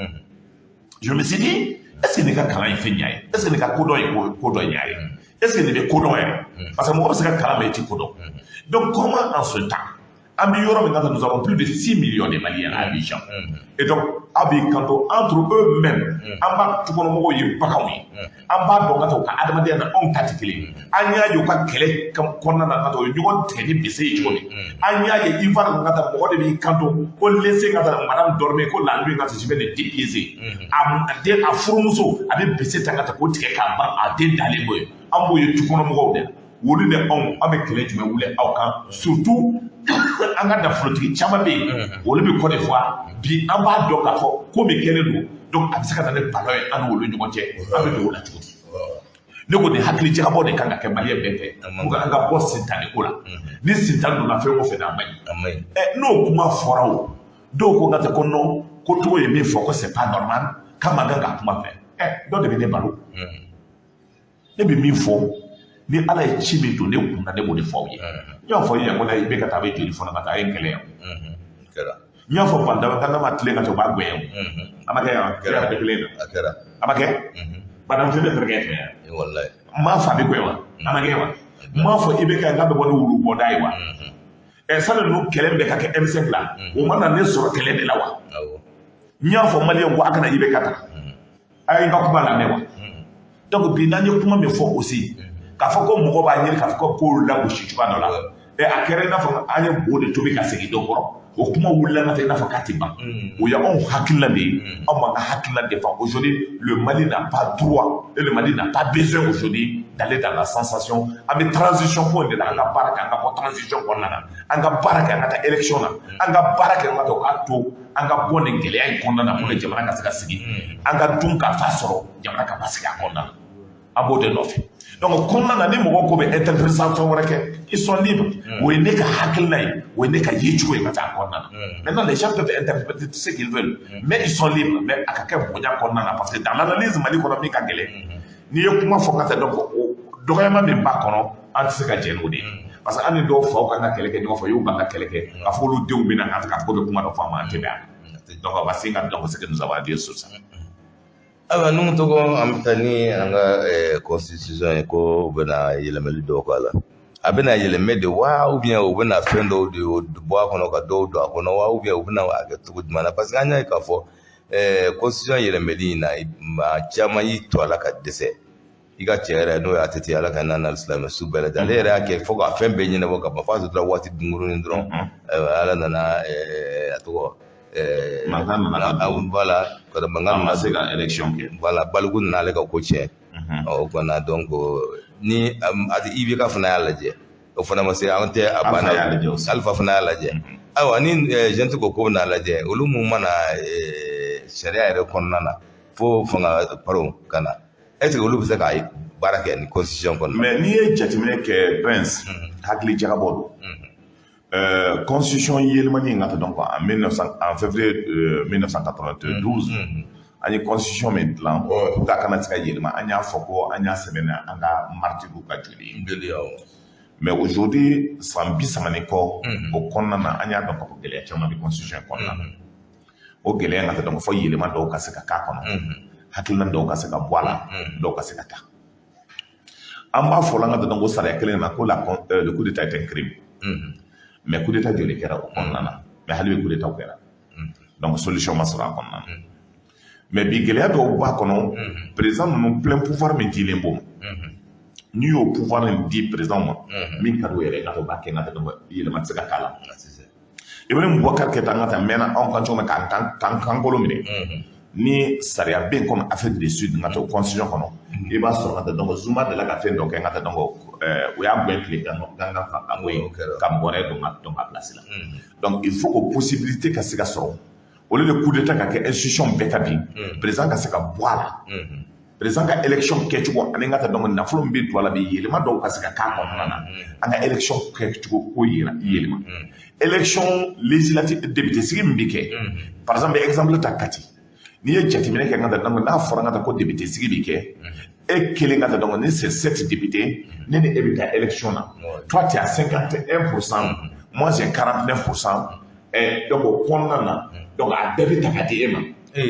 Je me suis dit, est-ce que nin ka kalan ye fɛn ɲa ye? Est-ce que nin ka kodɔn ye ko dɔ ɲa ye? Est-ce que nin bɛ kodɔn yɛrɛ? Parce que mɔgɔ bɛ se ka kalan mais i ti kodɔn. Donc comment, en ce temps, an bɛ yɔrɔ min na, nous avons plus de 6 millions de Maliens à Abidjan, et donc aw b'i kanto entre eux-mêmes, an b'a tukɔnɔmɔgɔw ye baganw ye, an b'a dɔn ka taa u ka adamadenya na, anw ta tɛ kelen ye. An y'a ye u ka kɛlɛ kɔnɔna na ka taa u ye ɲɔgɔn tigɛ ni bese ye cogo min. An y'a ye Ivoire ka taa mɔgɔ de b'i kanto ko laissez ka taa madame dormir, ko la nuit ka taa je vais le dépiécer. A den, a furumuso, a bɛ bese ta ka taa k'o tigɛ k'a ban a den dalen bɔ ye. An b'o ye tukɔnɔmɔgɔw de la. Olu ni anw, an bɛ kɛlɛ jumɛn wuli aw kan? Surtout an ka nafolotigi caman bɛ yen, olu bɛ Côte d'Ivoire bi. An b'a dɔn k'a fɔ ko min kɛlen don, donc a bɛ se ka na ni balawu ye an n'olu ɲɔgɔn cɛ. An bɛ don o la cogo di? Ne ko nin hakili jagabɔ de kan ka kɛ Maliyɛn bɛɛ fɛ pour que an ka bɔ sintani ko la. Ni sintan donna fɛn o fɛn na, a man ɲi. Ɛ, n'o kuma fɔra, o dɔw ko n ka tɛ ko non, ko Togo ye min fɔ ko c'est pas normal, k'a man kan ka kuma fɛ. Ɛ, dɔ de bɛ ne balo, ne bɛ min fɔ, ni Ala ye ci min don ne kun na, ne b'o de fɔ aw ye. N y'a fɔ i ye ko i bɛ ka taa, a bɛ joli fana ka taa, a ye n kɛlɛ yan. N y'a fɔ Bah N'Daw ka n'a ma tilen ka taa, u b'a gɛn o. A ma kɛ yan? Kɛra. A kɛ kelen na. A kɛra. A ma kɛ? Bah N'Daw tɛ ne terikɛ fɛ yan. Walayi. N m'a fɔ a bɛ gɛn wa? A ma kɛ wa? N m'a fɔ i bɛ kɛ k'a bɛ bɔ ni wulu bɔda ye wa? Ɛ, sani ninnu kɛlɛ bɛ ka kɛ M5 la, o ma na ne sɔrɔ kɛlɛ de la wa? Awɔ. N y'a fɔ Maliyɛn ko a kana i bɛ ka ta, a ye n ka kuma lamɛn wa? Donc bi, n'an ye kuma min fɔ aussi, k'a fɔ ko mɔgɔ b'a ɲini k'a fɔ ko kow lagosi cogoya dɔ la, ɛ, a kɛra i n'a fɔ an ye bo de tobi ka segin dɔ kɔrɔ. O kuma wulila ka taa i n'a fɔ k'a tɛ ban. O ye anw hakilina de ye, anw b'an ka hakilina défend. Aujourd'hui, le Mali n'a pas droit et le Mali n'a pas besoin aujourd'hui d'aller dans la sensation. An bɛ transition ko in de la. An ka baara kɛ, an ka bɔ transition kɔnɔna na, an ka baara kɛ, an ka taa élection na, an ka baara kɛ, an ka to k'a to an ka bɔ nin gɛlɛya in kɔnɔna na pour que jamana ka se ka sigi, an ka dun ka fa sɔrɔ, jamana ka basigi a kɔnɔna na. An b'o de nɔfɛ. Donc kɔnɔna na, ni mɔgɔw ko bɛ interprétation wɛrɛ kɛ, ils sont libres. O ye ne ka hakilina ye, o ye ne ka yecogo ye ka taa a kɔnɔna na. Maintenant, les gens peuvent interpréter tout ce qu'ils veulent, mais ils sont libres. Mais a ka kɛ bonya kɔnɔna na, parce que dans l'analyse, Mali kɔnɔ, min ka gɛlɛn, n'i ye kuma fɔ ka taa, donc o dɔgɔyama min b'a kɔnɔ, an tɛ se ka jɛ n'o de ye, parce que an ni dɔw faw kan ka kɛlɛ kɛ ɲɔgɔn fɛ, u y'u ban ka kɛlɛ kɛ k'a fɔ olu denw bɛ na k'a fɔ ko bɛ kuma dɔ fɔ an ma, an tɛ bɛn a la. Donc on va se ka donc ce que nous avons à dire sur ça. Ayiwa, Nuhu Togo, an bɛ taa ni an ka constitution ye ko u bɛna yɛlɛmali dɔw k'a la. A bɛna yɛlɛmɛ de wa, ou bien u bɛna fɛn dɔw de bɔ a kɔnɔ ka dɔw don a kɔnɔ wa, ou bien u bɛna a kɛ cogo jumɛn na? Parce que an y'a ye k'a fɔ constitution yɛlɛmɛli in na, maa caman y'i to a la ka dɛsɛ. I ka cɛ yɛrɛ, n'o ye ATT, Ala ka n'a n'a silamɛ su bɛɛ lajɛ, ale yɛrɛ y'a kɛ fo ka fɛn bɛɛ ɲɛnabɔ ka ban, f'a tora waati kunkurunin dɔrɔn, ayiwa, Ala nana a tɔgɔ Mankan nana ka don. Voilà, mankan An ma se ka élection kɛ. Voilà, Baliku nana ale ka ko tiɲɛ. O kɔnna, donc ni IBK fana y'a lajɛ, o fana ma se, an tɛ a Alpha banna. Y'a lajɛ aussi. Alpha fana y'a lajɛ. Ayiwa, ni junte ko n'a lajɛ, olu mun mana sariya yɛrɛ kɔnɔna na fo fanga paro ka na, est ce que olu bɛ se ka baara kɛ ni constitution kɔnɔ? Mais n'i ye jateminɛ kɛ, Prince, hakili jagabɔ don. Constitution yɛlɛmani in ka taa, donc en 1900, en février 1992, an ye constitution min dilan pour que a kana se ka yɛlɛma, an y'a fɔ ko an y'a sɛbɛn an ka martyrs ka joli ye. Joli, awɔ. Mais aujourd'hui, san 30 ni kɔ o kɔnɔna na, an y'a dɔn k'a fɔ gɛlɛya caman bɛ constitution in kɔnɔna na. O gɛlɛya in ka taa, donc fɔ yɛlɛma dɔw ka se ka k'a kɔnɔ, hakilina dɔw ka se ka bɔ a la, dɔw ka se ka taa. An b'a fɔ la, an ka dɔn ko sariya kelen na ko le coup d'état est un crime. Mais coup d'état joli kɛra o kɔnɔna na? Mais hali bi coup d'état kɛra, donc solution ma sɔrɔ a kɔnɔna na. Mais bi, gɛlɛya dɔw b'a kɔnɔ. Président ninnu, plein pouvoir min dilen b'o ma, n'i y'o pouvoir in di président ma, min ka d'o yɛrɛ ye, ka to b'a kɛ, n ka dɔn yɛlɛma tɛ se ka k'a la. Ibrahim Boubacar Keïta, an ka taa mɛnna anw kan cogo min k'an kan kankolo minɛ ni sariya bɛ yen komi Afrique du Sud, n ka to constitution kɔnɔ, i b'a sɔrɔ ka taa, donc Zuma delila ka fɛn dɔ kɛ, n ka taa, donc u y'a gɛn tile gangan ka bɔ yen ka mɔgɔ wɛrɛ don ka donc a place la. Donc il faut que possibilité ka se ka sɔrɔ, au lieu de coup d'état ka kɛ, institution bɛɛ ka bin, président ka se ka bɔ a la, président ka élection kɛcogo ani n ka taa, donc nafolo min bɛ don a la, bi yɛlɛma dɔw ka se ka k'a kɔnɔna na, an ka élection kɛcogo ko yɛlɛma, élection législative, député sigi min bɛ kɛ. Par exemple, exemple ta Kati, n'i ye jateminɛ kɛ, n ka taa, donc n'a fɔra n ka taa ko député sigi bɛ kɛ, e kelen ka taa, donc ni c'est sept députés, ne ni e bɛ taa élection na, toi tu as 51%, moi j'ai 49%, donc o kɔnɔna na, donc a bɛɛ bɛ ta ka di e ma.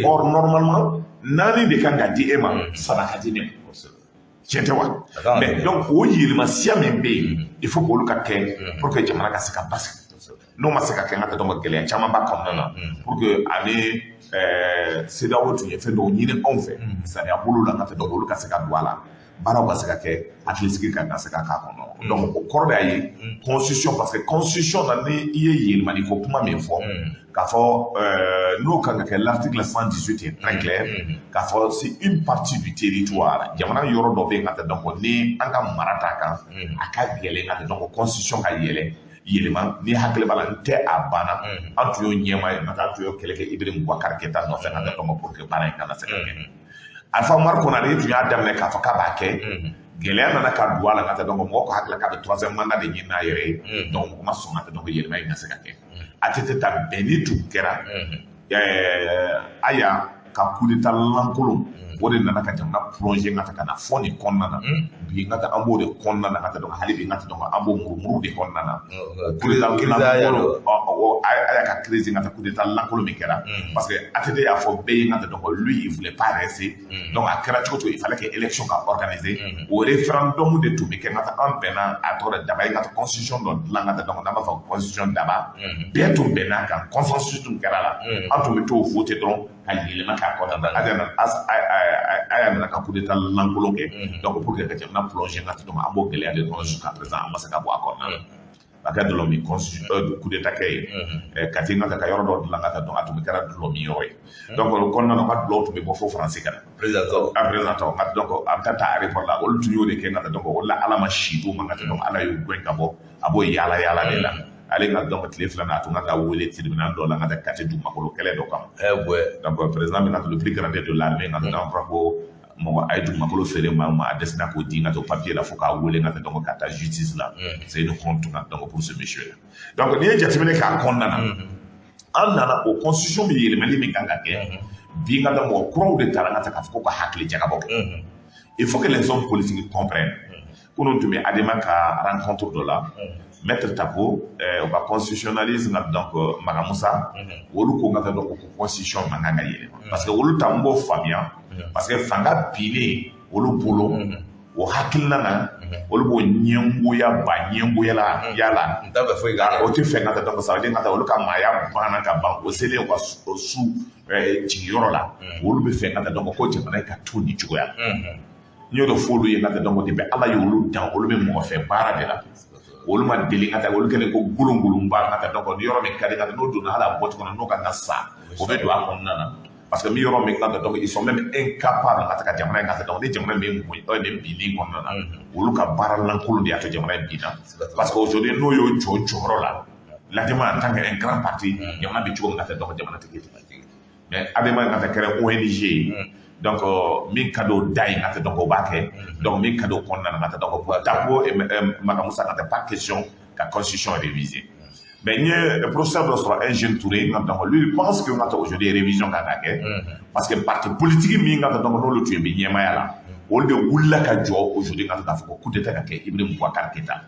Or normalement naani de kan ka di e ma, saba ka di ne ma, tiɲɛ tɛ wa? Mais donc o yɛlɛmasiya min bɛ yen, il faut k'olu ka kɛ pour que jamana ka se ka basigi. N'o ma se ka kɛ, n ka taa, donc gɛlɛya caman b'a kɔnɔna na, pour que ani CEDEAO tun ye fɛn dɔw ɲini anw fɛ sariya bolo la, n ka taa, donc olu ka se ka don a la, baaraw ka se ka kɛ, hakilisigi ka se ka k'a kɔnɔ. Donc o kɔrɔ de y'a ye constitution, parce que constitution na, ni i ye yɛlɛmani ko kuma min fɔ k'a fɔ n'o kan ka kɛ, l'article 118 est très clair k'a fɔ c'est une partie du territoire, jamana yɔrɔ dɔ bɛ yen, ka taa, donc ni an ka mara t'a kan, a ka gɛlɛn, ka taa, donc constitution ka yɛlɛma. Ni hakili b'a la, n tɛ a banna, an tun y'o ɲɛmaa ye, ka taa, an tun y'o kɛlɛ kɛ Ibrahim Boubacar Keïta nɔfɛ, ka taa, donc pour que baara in kana se ka kɛ. Alpha Oumar Konaré tun y'a daminɛ k'a fɔ k'a b'a kɛ, gɛlɛya nana ka don a la, ka taa, donc mɔgɔw ka hakili la k'a bɛ troisième mandat de ɲini n'a yɛrɛ ye, donc mɔgɔ ma sɔn ka taa, donc yɛlɛma in ka se ka kɛ. ATT ta bɛnni tun kɛra, Aya ka coup d'état lankolon, o de nana ka jamana plonger ka ta ka na fɔ nin kɔnɔna na. Bi, n ka taa, an b'o de kɔnɔna na, ka taa, donc hali bi, n ka taa, donc an b'o murumuru de kɔnɔna na. Coup d'état lankolon, Aya ka crise, n ka taa, coup d'état lankolon min kɛra, parce que ATT y'a fɔ bɛɛ ye, n ka taa, donc lui il voulait pas rester, donc a kɛra cogo cogo, il fallait que élection ka organiser. O référendum de tun bɛ kɛ, n ka taa, an bɛnna a tɔgɔ de Daba ye, n ka taa, constitution dɔ dilan, ka taa, donc n'an b'a fɔ constitution Daba, bɛɛ tun bɛn'a kan, consensus tun kɛra la, an tun bɛ t'o voter dɔrɔn ka yɛlɛma k'a kɔnɔna na. Aya nana ka coup d'état lankolon kɛ, donc pour que ka jamana plonger, ka donc an b'o gɛlɛya de kɔnɔ jusqu'à présent, an ma se ka bɔ a kɔnɔna na. A kɛ dɔlɔ min constitution coup d'état kɛ ye Kati, n ka taa ka yɔrɔ dɔ dilan, ka taa, donc a tun bɛ kɛra dɔlɔ min yɔrɔ ye, donc o kɔnɔna na, u ka dɔlɔ tun bɛ bɔ fo Faransi ka na. Président. A président tɔ, donc a bɛ taa ta aéroport la, olu tun y'o de kɛ, ka taa, donc o la Ala ma si d'u ma, ka taa, donc Ala y'u gɛn ka bɔ, a b'o yaala yaala de la. Ale ka, donc tile filanan, a tun ka taa wele tribunal dɔ la, ka taa Kati dugumakolo kɛlɛ dɔ kama. Donc président min ka le plus grand de l'armée, ka taa, fɔra ko mɔgɔ a ye dugumakolo feere maa ma, a dɛsɛra k'o di, n ka to papier la fo k'a wele, n ka taa, donc ka taa justice la. C'est une honte, donc pour ce monsieur là. Donc n'i ye jateminɛ k'a kɔnɔna na, an nana o constitution bɛ yɛlɛmali min kan ka kɛ bi, n ka taa, mɔgɔ kuraw de taara, n ka taa k'a fɔ ko ka hakili jagabɔ kɛ. Il faut que les hommes politiques comprennent. Kunun tun bɛ Adema ka rencontre dɔ la, Maître Tapo, u ka constitutionnalisme, donc Maga Musa, olu ko n ka taa, donc ko constitution man kan ka yɛlɛma, parce que olu ta, n b'o faamuya, parce que fanga binnen olu bolo, o hakilina na, olu b'o ɲɛngoya ba ɲɛngoya la yala. N t'a fɛ foyi ka O tɛ fɛ ka taa, donc ça veut dire ka taa, olu ka maaya banna ka ban, o selen u ka su jigiyɔrɔ la, olu bɛ fɛ ka taa, donc ko jamana ka to nin cogoya la. N y'o de fɔ olu ye, ka taa, donc depuis Ala y'olu dan, olu bɛ mɔgɔ fɛ baara de la. Olu ma deli ka taa, olu kɛlen ko golongolonba ka taa. Donc ni yɔrɔ min ka di ka taa, n'o donna hali a boîte kɔnɔ, n'o ka sa, o bɛ don a kɔnɔna na, parce que min yɔrɔ min ka taa, donc ils sont même incapables ka taa ka jamana in ka taa. Donc ni jamana min nin binnen kɔnɔna na, olu ka baara lankolon de y'a to jamana in binna, parce que aujourd'hui n'o y'o jɔ jɔyɔrɔ la, l'ADEMA en tant qu'un grand parti, jamana bɛ cogo min ka taa, donc jamana tɛ kɛ ten. Mais ADEMA ka taa kɛra ONG ye, donc min ka d'o da ye ka taa, donc o b'a kɛ. Donc min ka d'o kɔnɔna na ka taa, donc pour Dabo et Mansa Moussa ka taa, pas question ka constitution réviser. Mais n ye professeur dɔ sɔrɔ, un jeune Touré, donc lui, il pense que n ka taa aujourd'hui révision kan ka kɛ, parce que parti politique min ka taa, donc n'olu tun bɛ ɲɛmaaya la, olu de wulila ka jɔ aujourd'hui ka taa k'a fɔ ko coup d'état ka kɛ Ibrahim Boubacar Keïta.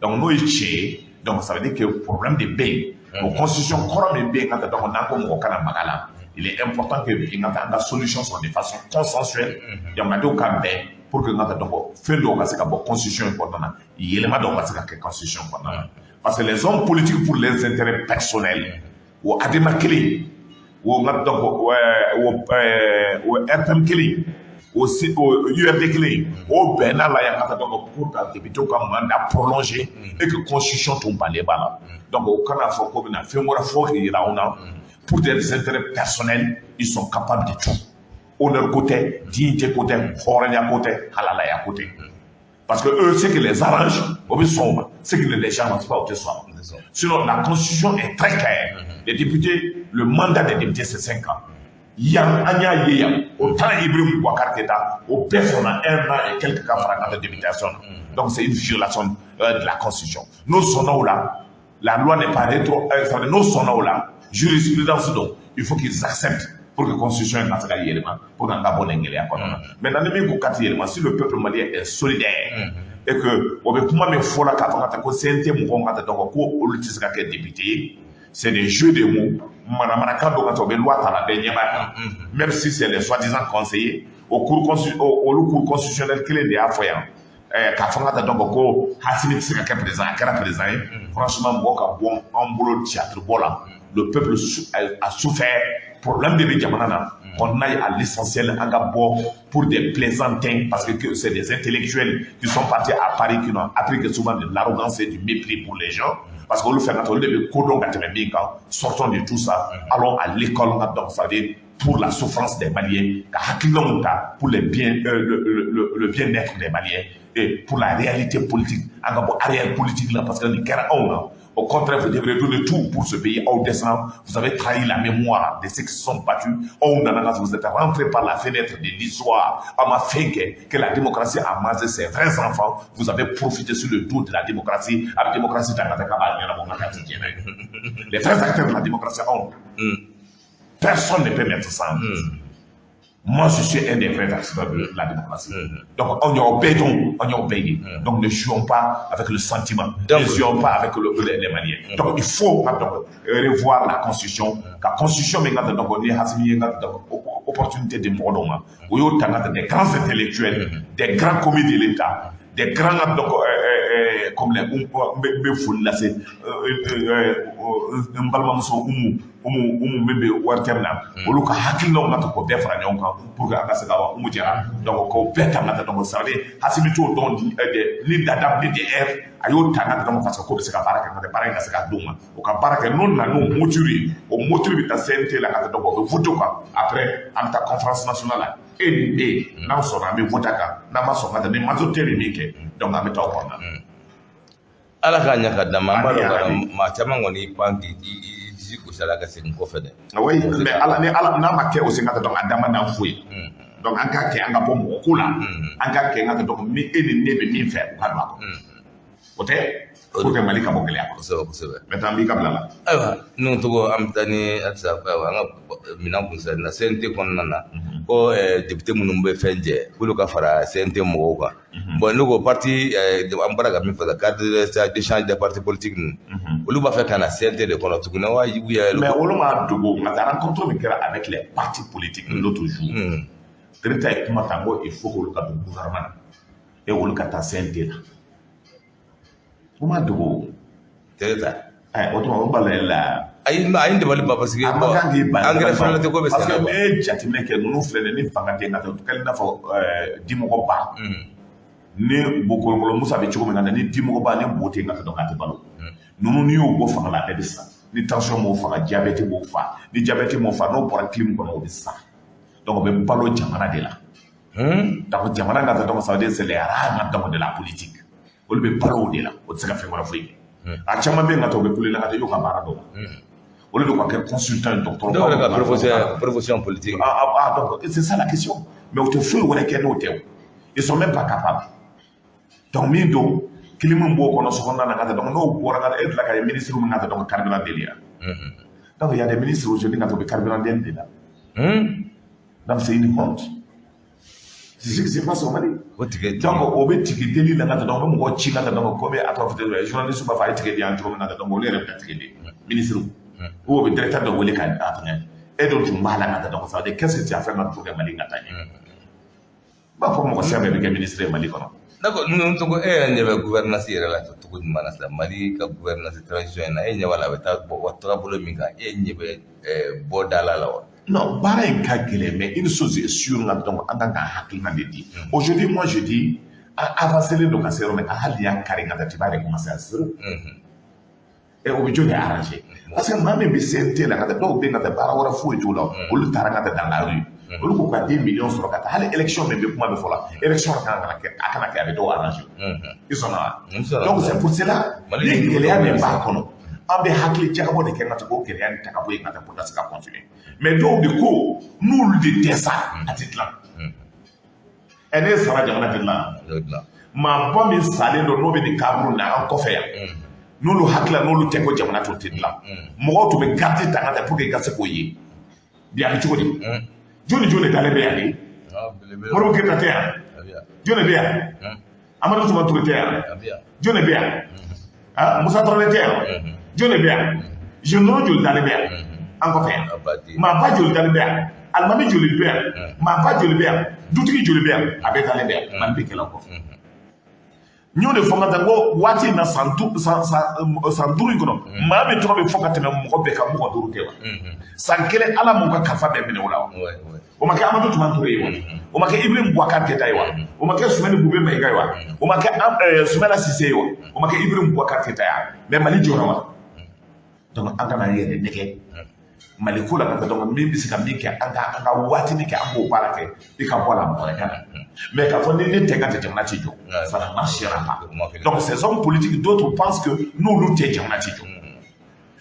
Donc n'o ye tiɲɛ ye, donc ça veut dire que problème de bɛ yen. O constitution kɔrɔ min bɛ yen ka taa, donc n'an ko mɔgɔ kana maga la, il est important que bi n ka taa an ka solution sɔrɔ de façon consensuelle, jamanadenw ka bɛn pour que n ka taa, donc fɛn dɔw ka se ka bɔ constitution in kɔnɔna na, yɛlɛma dɔw ka se ka kɛ constitution kɔnɔna na, parce que les hommes politiques, pour les intérêts personnels, o ADEMA kelen, o n ka donc o RPM kelen, o C, o URD kelen, o bɛnna la yan ka taa, donc pour ka député ka mandat prolonger et que constitution tun balen b'a la. Donc o kana fɔ ko bɛna fɛn wɛrɛ fɔ k'i yira anw na. Pour des intérêts personnels, ils sont capables de tout. Honneur ko tɛ, dignité ko tɛ, hɔrɔnya ko tɛ, halalaya ko tɛ, parce que eux, ce qui les arrange, o bɛ sɔn o ma, ce qui ne les arrange pas, o tɛ sɔn a ma. Sinon la constitution est très claire: les députés, le mandat des députés, c'est 5 ans. Yan an y'a ye yan, o temps Ibrahim Boubacar Keïta, o bɛɛ sɔnna un an et quelques ka fara kan députation na. Donc c'est une violation de la constitution. N'o sɔnna o la, la loi n'est pas rétro, n'o sɔnna o la, jurisprudence don, il faut qu'ils acceptent pour que constitution in ka se ka yɛlɛma pour qu'an ka bɔ nin gɛlɛya kɔnɔ na. Maintenant ni min ko k'a tɛ yɛlɛma, si le peuple malien est solidaire et que o bɛ kuma min fɔ la k'a fɔ ka taa ko CNT mɔgɔw ka taa, donc ko olu tɛ se ka kɛ député ye, c'est des jeux de mots, manamanakan dɔ ka taa, o bɛ loi ta la bɛɛ ɲɛ b'a kan, même si c'est les soi-disant conseillers au cour, olu cour constitutionnelle kelen de y'a fɔ yan k'a fɔ ka taa, donc ko Assimi tɛ se ka kɛ président, a kɛra président ye. Franchement, mɔgɔ ka bɔ an bolo théâtre bɔ la, le peuple a souffert, problème de bɛ jamana na, qu'on aille à l'essentiel. An ka bɔ pour des plaisantins, parce que c'est des intellectuels qui sont partis à Paris, qui n'ont appris que souvent de l'arrogance et du mépris pour les gens, parce que olu fɛn ka taa, olu de bɛ ko dɔn ka tɛmɛ min kan. Sortons de tout ça, allons à l'école. Donc ça veut dire pour la souffrance des Maliens, ka hakilinaw ta pour les bien le bien-être des Maliens et pour la réalité politique, an ka bɔ arrière politique la, parce que nin kɛra anw na. Au contraire, vous devrez donner tout pour ce pays. Aw descend, vous avez trahi la mémoire de ceux qui se sont battus. Aw nana, vous êtes rentrés par la fenêtre de l'histoire. Aw ma fɛn kɛ que la démocratie a mangé ses vrais enfants. Vous avez profité sur le dos de la démocratie. A démocratie ta ka taa k'a b'a ɲɛnabɔ, n ka taa ti diɲɛ n'a ye. Les vrais acteurs de la démocratie, anw. Personne ne peut mettre ça en doute. Moi, je suis un des vrais acteurs de la démocratie. Donc, on y a béton, on y a obéi. Donc, ne jouons pas avec le sentiment. Donc, ne jouons pas avec les Maliens. Donc, il faut donc revoir la constitution. La constitution, maintenant, donc, on est Assimi, donc, opportunité de mɔgɔ dɔw ma. O y'o ta des grands intellectuels, des grands commis de l'État, des grands, donc, comme les n bɛ foli lase n balimamuso Umu Umu Umu min bɛ ORTM na, olu ka hakilinaw ka to k'o bɛɛ fara ɲɔgɔn kan pour que an ka se ka Umu Jara, donc k'o bɛɛ ta ka taa. Donc ça veut dire Assimi t'o dɔn ni d'Adam ni de Ève, a y'o ta ka donc parce que ko bɛ se ka baara kɛ, ka baara in ka se ka d'u ma, o ka baara kɛ. N'o nana n'o moteur ye, o moteur bɛ taa CNT la ka taa, donc o bɛ voter o kan. Après an bɛ taa conférence nationale la, e ni e n'an sɔnna, an bɛ voter a kan, n'an ma sɔn ka taa, ni majorité bɛ min kɛ, donc an bɛ taa o kɔnɔna na. Ala k'a ɲɛ ka d'an ma. An b'a dɔn Ami, ka ami. maa caman kɔni y'i pan k'i i disi gosi a la ka segin kɔfɛ dɛ. Oui, mais ala ni ala n'a ma kɛ o sen ka taa, donc a dama dan foyi. Donc an k'a kɛ, an ka bɔ mɔgɔ ko la, an k'a kɛ n ka taa, donc ni e ni ne bɛ min fɛ, o ka don a kɔnɔ, o tɛ pour que Mali ka bɔ gɛlɛya kɔnɔ. Kosɛbɛ kosɛbɛ. Maintenant n b'i ka bila la. Ayiwa, n'o tɔgɔ an bɛ taa ni halisa, ayiwa, an ka minɛn kun sera na CNT kɔnɔna na ko député minnu bɛ fɛn jɛ, k'olu ka fara CNT mɔgɔw kan. Bon, ne ko parti an bɔra ka min fɔ, carte d'échange des partis politiques ninnu, olu b'a fɛ ka na CNT de kɔnɔ tuguni wa ou bien? Mais olu m'a dogo, nka rencontre min kɛra avec les partis politiques l'autre jour, Tereta ye kuma ta ko il faut k'olu ka don gouvernement na et olu ka taa CNT la, o ma dogo. Tereta? Ɛ, o tuma o bala la. Ayi, a ye n dabali ban parce que A ma kan k'i ban. Engrais fana tɛ ko bɛ parce que sɛnɛ. Ne ye jateminɛ kɛ, ninnu filɛ nin ye, ni fanga tɛ, ka taa kɛlen i n'a fɔ dimɔgɔ ba. Ni bokolokolo Musa bɛ cogo min na, ni dimɔgɔba ni bo tɛ yen ka taa, donc a tɛ balo. Ninnu, n'i y'o bɔ fanga la, a bɛɛ bɛ sa. Ni tension m'o faga, diabète b'o fa. Ni diabète m'o fa, n'o bɔra clim kɔnɔ, o bɛ sa. Donc o bɛ balo jamana de la. Donc jamana ka taa, donc ça veut dire c'est les rats, donc, de la politique. Olu bɛ balo o de la, o tɛ se ka fɛn wɛrɛ foyi kɛ. A caman bɛ yen ka taa, u bɛ kule la ka taa, i y'o ka baara dɔn. Olu de ka kɛ consultant, dɔgɔtɔrɔ. Dɔw yɛrɛ ka profession politique. Ah, ah, ah, donc c'est ça la question. Mais o tɛ foyi wɛrɛ kɛ n'o tɛ o. Ils sont même pas capables. Donc min don, clim b'o kɔnɔ so kɔnɔna na ka taa, donc n'o bɔra ka taa, e tila ka ye ministre min ka taa, donc carburant deli ya. Donc il y a des ministres aujourd'hui ka taa, u bɛ carburant deli de la. Donc c'est une honte. C'est ce qui se passe au Mali. O tigɛ. Donc o bɛ tigɛ deli la ka taa, donc o bɛ mɔgɔ ci ka taa, donc komi a tɔgɔ fɔ ten, journaliste b'a fɔ a ye tigɛ di yan cogo min na, donc olu yɛrɛ bɛ taa tigɛ di ministre ou bɛ directeur dɔ wele ka a fɛngɛ. E dun tun b'a la ka taa, donc ça veut dire qu'est-ce que tu as fait pour que Mali ka taa ɲɛ? N b'a fɔ mɔgɔ sɛbɛn bɛ kɛ ministre ye Mali kɔnɔ. D'accord, ninnu tɔgɔ, e yɛrɛ ɲɛ bɛ gouvernance yɛrɛ la cogo jumɛn na sisan, Mali ka gouvernance transition in na? E ɲɛ b'a la a bɛ taa bɔ tagabolo min kan, e ɲɛ bɛ bɔ da la wa? Non, baara in ka gɛlɛn, mais une chose est sûre nka, donc an kan ka hakilina de di. Aujourd'hui, moi je dis, an avancé don ka se yɔrɔ min, hali y'a kari ka taa, tu vas recommencer à zéro. Et o bɛ jɔn de arranger? Parce que maa min bɛ CNT la ka taa, dɔw bɛ yen ka taa, baara wɛrɛ foyi t'u la, olu taara ka taa dans la rue. Olu ko ka 2 millions sɔrɔ ka taa, hali élection min bɛ kuma bɛ fɔ la, élection kan ka kɛ, a kana kɛ, a bɛ dɔw arranger. I sɔnna wa? Donc c'est pour cela, ni gɛlɛya min b'a kɔnɔ, an bɛ hakili jagabɔ de kɛ ka to k'o gɛlɛya nin ta ka bɔ yen ka taa pour ka se ka continuer. Mais dɔw de ko n'olu de tɛ sa, a tɛ dilan. Ɛ, ne sara, jamana tɛ dilan. Maaba min salen don, n'o bɛ nin kaburu na an kɔfɛ yan, n'olu hakili la n'olu tɛ ko jamana tun tɛ dilan, mɔgɔw tun bɛ garde ta ka taa pour que i ka se k'o ye. Bi a bɛ cogo di? Jɔn ni jɔn de dalen bɛ yan de? Modibo Keyita tɛ yan? Jɔn de bɛ yan? Amadu Tumani Ture tɛ yan? Jɔn de bɛ yan? Ah, Musa Tarawele tɛ yan? Jɔn de bɛ yan? Généraux joli dalen bɛ yan an kɔfɛ yan? Maaba joli dalen bɛ yan? Alimami joli bɛ yan? Maaba joli bɛ yan? Dutigi joli bɛ yan? A bɛɛ dalen bɛ yan. Mali bɛ kɛlɛ kɔfɛ. N y'o de fɔ n ka taa ko waati in na, san san 5 in kɔnɔ, maa min tɔgɔ bɛ fɔ ka tɛmɛ mɔgɔ bɛɛ kan, mɔgɔ duuru tɛ wa? San kelen, Ala m'u ka kalifa bɛɛ minɛ o la wa? O ma kɛ Amadu Tumani Ture ye wa? O ma kɛ Ibrahim Boubacar Keïta ye wa? O ma kɛ Sumani Bube Mayiga ye wa? O ma kɛ Sumala Sise ye wa? O ma kɛ Ibrahim Boubacar Keïta ye wa? Mais Mali jɔra wa? Donc an kana an yɛrɛ nɛgɛ Mali ko la ka taa. Donc min bɛ se ka min kɛ, an ka waatinin kɛ, an b'o baara kɛ, i ka bɔ a la, mɔgɔ wɛrɛ ka na. Mais k'a fɔ ni ne tɛ ka tɛ, jamana tɛ jɔ, ça ne marchera pas. Donc ces hommes politiques, d'autres pensent que n'olu tɛ, jamana tɛ jɔ.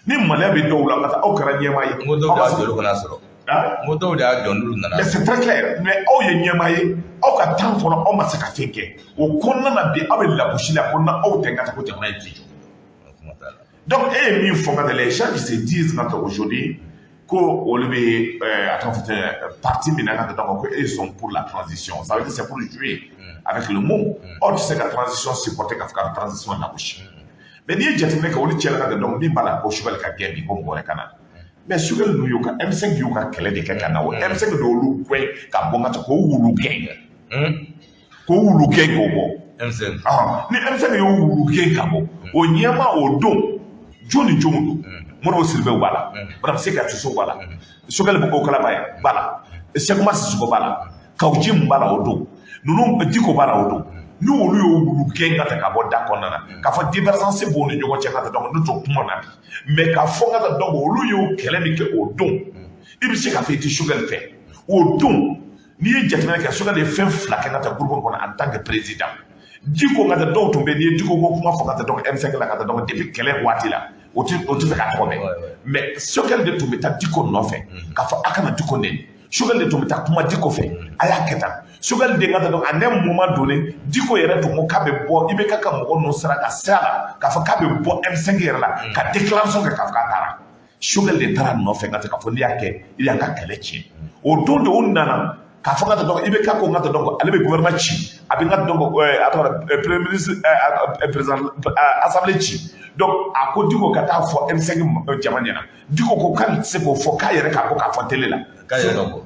Ni maloya bɛ dɔw la ka taa, aw kɛra ɲɛmaa ye. N ko dɔw de y'a jɔ, olu kana sɔrɔ. N ko dɔw de y'a jɔ, n'olu nana. Mais c'est très clair. Mais aw ye ɲɛmaa ye, aw ka temps kɔnɔ, aw ma se ka fɛn kɛ o kɔnɔna na. Bi aw bɛ lagosi la ko n'aw tɛ ka taa, ko jamana in tɛ jɔ. Donc e ye min fɔ ka taa, les gens qui se disent ka aujourd'hui ko olu bɛ, a tɔgɔ fɔ tɛ, parti min na ka taa, donc ko ils sont pour la transition, ça veut dire c'est pour jouer avec le mot. Aw tɛ se ka transition supporter ka fɔ ka transition lagosi. Mais n'i ye jateminɛ kɛ, olu cɛla ka taa, donc min b'a la ko Choguel ka gɛn bi, ko mɔgɔ wɛrɛ ka na. Mais Choguel ninnu y'u ka M5 y'u ka kɛlɛ de kɛ ka na. O M5 de y'olu gɛn ka bɔ ka taa, k'o wulu gɛn, k'o wulu gɛn k'o bɔ. M5. Ni M5 y'o wulu gɛn ka bɔ, o ɲɛma o don, jɔn ni jɔn don? Modibo Sidibe b'a la, Madame Seka Tuso b'a la, Choguel Boko Kalaba b'a la, Cheick Oumar Sissoko b'a la, Kaou Djim b'a la o don, ninnu Dicko b'a la o don. Ni olu y'o wulu gɛn ka ta ka bɔ da kɔnɔna na, k'a fɔ divergence b'u ni ɲɔgɔn cɛ ka ta, donc ne t'o kuma na bi. Mais k'a fɔ ka ta, donc olu y'o kɛlɛ min kɛ o don, i bɛ se k'a fɔ i tɛ Choguel fɛ o don. N'i ye jateminɛ kɛ, Choguel ye fɛn fila kɛ ka taa groupe kɔnɔ en tant que président. Dicko ka taa, dɔw tun bɛ yen, n'i ye Dicko ko kuma fɔ ka taa, donc M5 la ka taa, donc depuis kɛlɛ waati la, o tɛ fɛ k'a tɔgɔ mɛn. Mais Choguel de tun bɛ taa Dicko nɔfɛ k'a fɔ a kana Dicko nɛni. Choguel de tun bɛ taa kuma Dicko fɛ, a y'a kɛ tan. Choguel de ka taa, donc à un moment donné, Dicko yɛrɛ tun ko k'a bɛ bɔ, i bɛ ka mɔgɔ ninnu sara ka sira la k'a fɔ k'a bɛ bɔ M5 yɛrɛ la, ka déclaration kɛ k'a fɔ k'a taara. Choguel de taara nɔfɛ ka taa k'a fɔ n'i y'a kɛ, i y'an ka kɛlɛ tiɲɛ. O don de o nana k'a fɔ ka taa, donc i bɛ ka ko n ka taa, donc ale bɛ gouvernement ci, a bɛ n ka, donc a tɔgɔ premier ministre, président assemblée ci. Donc a ko Dicko ka taa fɔ M5 jama ɲɛna. Dicko ko k'ale tɛ se k'o fɔ, k'a yɛrɛ k'a bɔ k'a fɔ télé la. K'a yɛrɛ ka bɔ.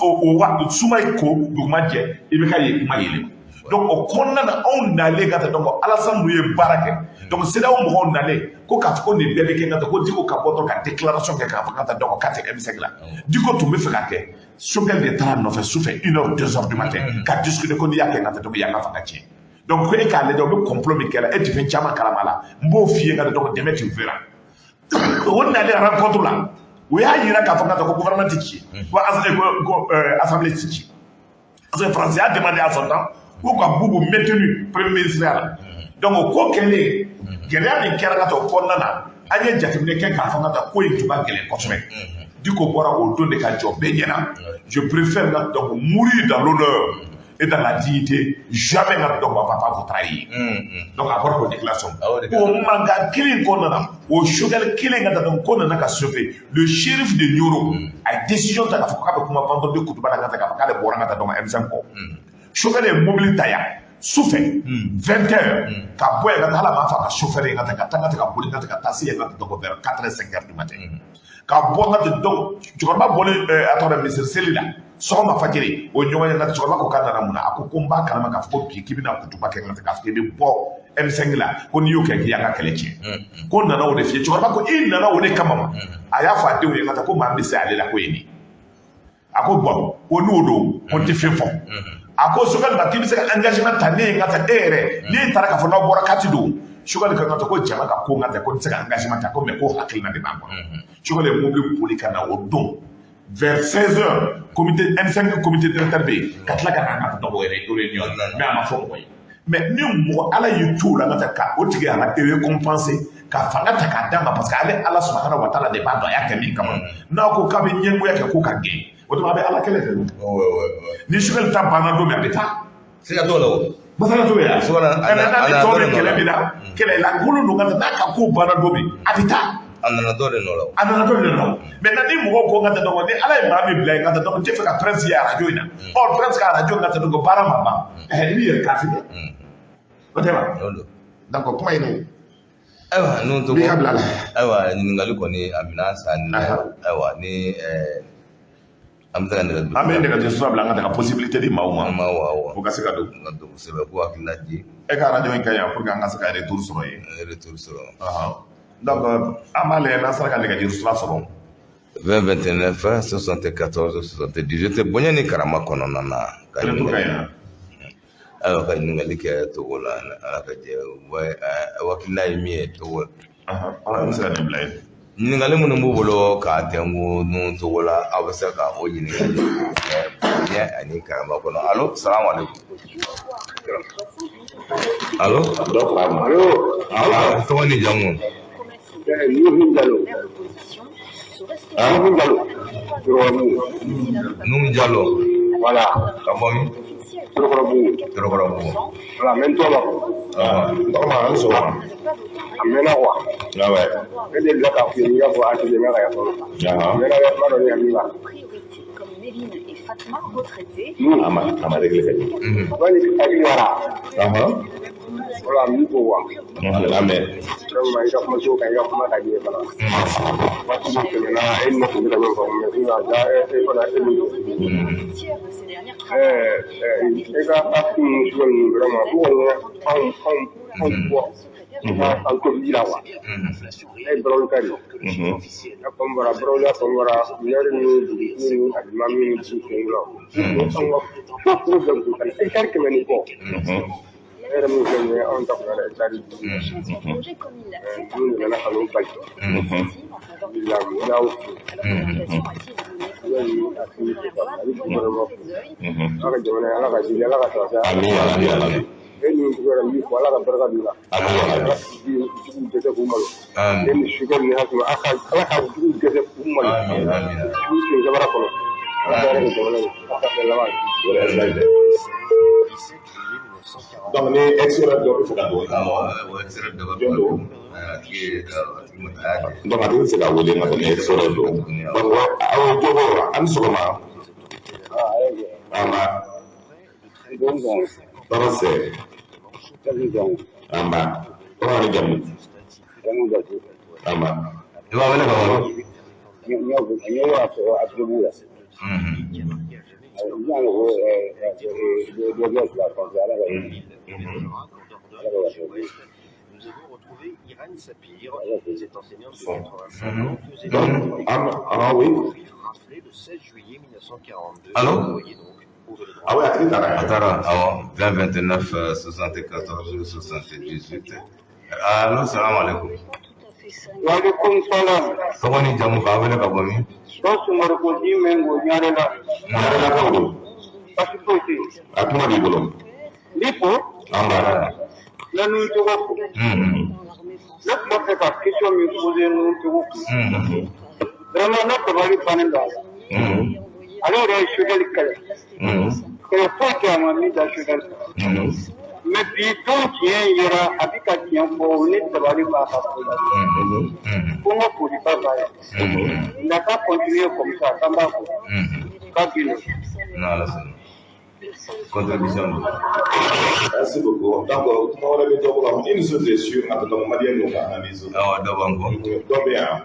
O wa suma ko duguma jɛ, i bɛ ka ye kuma yɛlɛma. Donc o kɔnɔna na, anw nalen ka taa, donc Alassane ninnu ye baara kɛ. Donc CEDEAO mɔgɔw nalen ko k'a fɔ ko nin bɛɛ bɛ kɛ ka taa, ko Dicko ka bɔ dɔrɔn ka déclaration kɛ k'a fɔ ka taa, donc k'a tɛ M5 la. Dicko tun bɛ fɛ ka kɛ, Choguel de taara nɔfɛ sufɛ, 1 heure, 2 heures du matin, ka discuter ko n'i y'a kɛ ka taa, donc i y'an ka fanga tiɲɛ. Donc ko e k'a lajɛ, o bɛ complot min kɛra, e tɛ fɛn caman kalama la, n b'o f'i ye. Ka donc dɛmɛ tu verras. O nalen rencontre la, o y'a yira k'a fɔ ka ko gouvernement tɛ ci, ko assemblée tɛ ci, parce que France y'a demandé à son temps ko ka Boubou maintenu premier ministre la. Donc o ko kɛlen, gɛlɛya min kɛra ka taa o kɔnɔna na, an ye jateminɛ kɛ k'a fɔ ka taa ko in tun ka gɛlɛn kosɛbɛ. Diko bɔra o don de ka jɔ bɛɛ ɲɛna: je préfère donc mourir dans l'honneur et dans la dignité, jamais donc on va pas vous trahir. Donc a bɔra k'o déclaration, o mankan kelen kɔnɔna na, o Choguel kelen ka taa, donc ko nana ka sauver le shérif de Nioro. A ye décision ta k'a fɔ k'a bɛ kuma vendredi kutuba la, ka taa k'a fɔ k'ale bɔra ka taa donc M5 kɔ. Choguel ye mobili ta yan sufɛ 20 heures ka bɔ yen ka taa, hali a m'a fɔ a ka chauffeur ye, ka taa ka taa ka boli ka taa se yen ka taa donc vers 4 heures, 5 heures du matin ka bɔ ka taa. Donc cɛkɔrɔba bɔlen, a tɔgɔ misiri seli la sɔgɔma fajiri, o ɲɔgɔn ye. Cɛkɔrɔba ko k'a nana mun na? A ko ko n b'a kalama k'a fɔ ko bi k'i bɛna kutuba kɛ ka k'a fɔ k'i bɛ bɔ M5 la, ko n'i y'o kɛ k'i y'an ka kɛlɛ tiɲɛ, ko nana o de f'i ye. Cɛkɔrɔba ko i nana o de kama ma. A y'a fɔ a denw ye ka taa ko maa min bɛ se ale la ko ye nin. A ko bɔn, ko n'o don, ko n tɛ fɛn fɔ. A ko Choguel ma k'i bɛ se ka engagement ta ne ye ka taa e yɛrɛ n'e taara k'a fɔ n'aw bɔra kati don. Choguel ka taa ko jama ka ko n ka taa ko n tɛ se ka engagement ta ko, mais ko hakilina de b'an kɔnɔ. Choguel ye mobili boli ka na o don vers 16 heures, comité M5, comité directeur bɛ yen, ka tila ka na an ka tɔgɔ yɛrɛ réunion, mais a ma fɔ mɔgɔ ye. Mais ni mɔgɔ Ala y'i to o la ka taa ka o tigi a récompenser ka fanga ta k'a d'a ma, parce que ale Ala subahana wa taala de b'a dɔn a y'a kɛ min kama. N'a ko k'a bɛ ɲɛngoya kɛ ko ka gɛn, o tuma a bɛ Ala kɛlɛ fɛ. Ni Choguel ta banna don min, a bɛ taa. Siga t'o la o. Masala t'o ye yan. N'a ni tɔ bɛ kɛlɛ min na, kɛlɛ lankolon don ka taa, n'a ka ko banna don min, a bɛ taa. A nana dɔ de nɔ la o. A nana dɔ de nɔ la. Maintenant ni mɔgɔw ko n ka taa, donc ni Ala ye maa min bila yen ka taa, donc n tɛ fɛ ka prince ye arajo in na. Ɔ, prince ka arajo in ka taa, donc baara ma ban, i b'i yɛrɛ kafi dɛ, o tɛ wa? Donc kuma in de. Ayiwa, n'o B'i ka bila la. Ayiwa, ɲininkali kɔni a minɛn san ni, ayiwa, ni an bɛ se ka nɛgɛjuru. An bɛ nɛgɛjuru sira bila an ka taa ka possibilité di maaw ma. Ma wa. O ka se ka don. Ka don kosɛbɛ, k'u hakilina di. E ka arajo in ka ɲi pour que an ka se ka retour sɔrɔ yen. Retour sɔrɔ. Donc an b'a lajɛ n'an sera ka nɛgɛjuru sira sɔrɔ. 20 29 74 78, bonya ni karama kɔnɔna na. Ka retour ka ɲi. Ayiwa, ka ɲininkali kɛ Togo la, Ala ka jɛ, hakilina ye min ye Togo. Ala bɛ se ka nin bila yen. Ɲininkali minnu b'u bolo k'a tɛnku nun Togo la, aw bɛ se ka o ɲininkali kɛ bonya ani karama kɔnɔ. Allo, salamu aleykum. Allo. Allo. Tɔgɔ ni jamu? Nuhu Jalo. Nuhu Jalo. Nuhu Jalo. Voilà. Ka bɔ min? Torokɔrɔbugu. Torokɔrɔbugu. Voilà, n bɛ n tɔgɔ la. Tɔgɔma, an sɔgɔma. A mɛnna quoi. Ah ouais. Ne delila k'a f'i ye, n y'a fɔ a tigi n ka yafa. Ahan. N mɛnna, kuma dɔ ne hakili la. A ma réglé ka ɲɛ. Wali hakili b'a. Ahan. Voilà, n b'i fo quoi. An mɛn. Vraiment, i ka kuma cogo ka ɲi, i ka kuma ka di ye fana. Waati min tɛmɛna, e ni ne tun bɛ ka ɲɔgɔn faamu, mais sisan ja e fana e min don. E ka acte ninnu sugu ninnu, vraiment, u kɔni anw bɔ an to ji la quoi. Ne ye Barawulika de ye. Ne faamu bɔra Barawuli, faamu bɔra maire ni dugutigi ni alimami ni dugu kungula. Anw ka ko bɛɛ kun ka hectare 100 ni kɔ. Ne yɛrɛ min filɛ nin ye, anw ta kun kɛra hectare 5. Minnu nana ka n'o bali. Alhamdulilayi, n y'aw fo. Yanni a tigi a bɛ vraiment fo. Ala ka jamana, Ala ka jidi, Ala ka sabati. Amin, amin, amin. E ni dugu yɛrɛ, n b'i fo, Ala ka barika don i la. Amin, Ala amin. ka jugu dɛsɛ k'u malo. Amin. E ni sukɛ ni hakili, Ala ka jugu dɛsɛ k'u malo. Amin, amin. K'u sen sabara kɔnɔ. Ala ka hɛrɛ kɛ jamana ye. Ala ka bɛn laban ye. Donc ni extrait dɔ bɛ fɛ ka don. Awɔ, o extrait dɔ bɛ. Jɔn don? A tigi a tigi ma taa y'a Donc a tigi bɛ se ka wele nka ni extrait don. Donc awɔ, jɔ b'o la. An ni sɔgɔma. An ba. Tɔɔrɔ sɛ. An ba. Tɔgɔ ni jamu? An ba. I b'a wele ka bɔ min? Donc, ah oui. Allô? Ah oui, a tigi taara. A taara, awɔ, 20 29 74 78. Allo, salamu alaikum. Waaleykum salam. Tɔgɔ ni jamu, k'an wele ka bɔ min? Dɔ Sumaro ko ji Mengo Ɲarela. Ɲarelakaw don. Basi foyi tɛ yen. A kuma b'i bolo. N b'i fo. An b'a. N bɛ nun cogo fo. Ne tun b'a fɛ ka question min poser nun cogo kun. Vraiment, ne dabali bannen don a la. Ale yɛrɛ ye Choguel kɛlɛ. Kɛlɛ foyi tɛ a ma min da Choguel kan. Mais bi don tiɲɛ yera, a bɛ ka tiɲɛ fɔ, ne dabali b'a ka ko la. Ko n ka foliba b'a ye. Nka ka continuer comme ça, k'an b'a fɔ. K'a bi nɔ. N'Ala sɔnna. Contribution don. Merci beaucoup. Donc, kuma wɛrɛ bɛ dɔ bolo. I ni so tɛ sûr nka tɔntɔn Malien don ka analyse. Awɔ, dɔ b'an kɔ. Dɔ bɛ yan.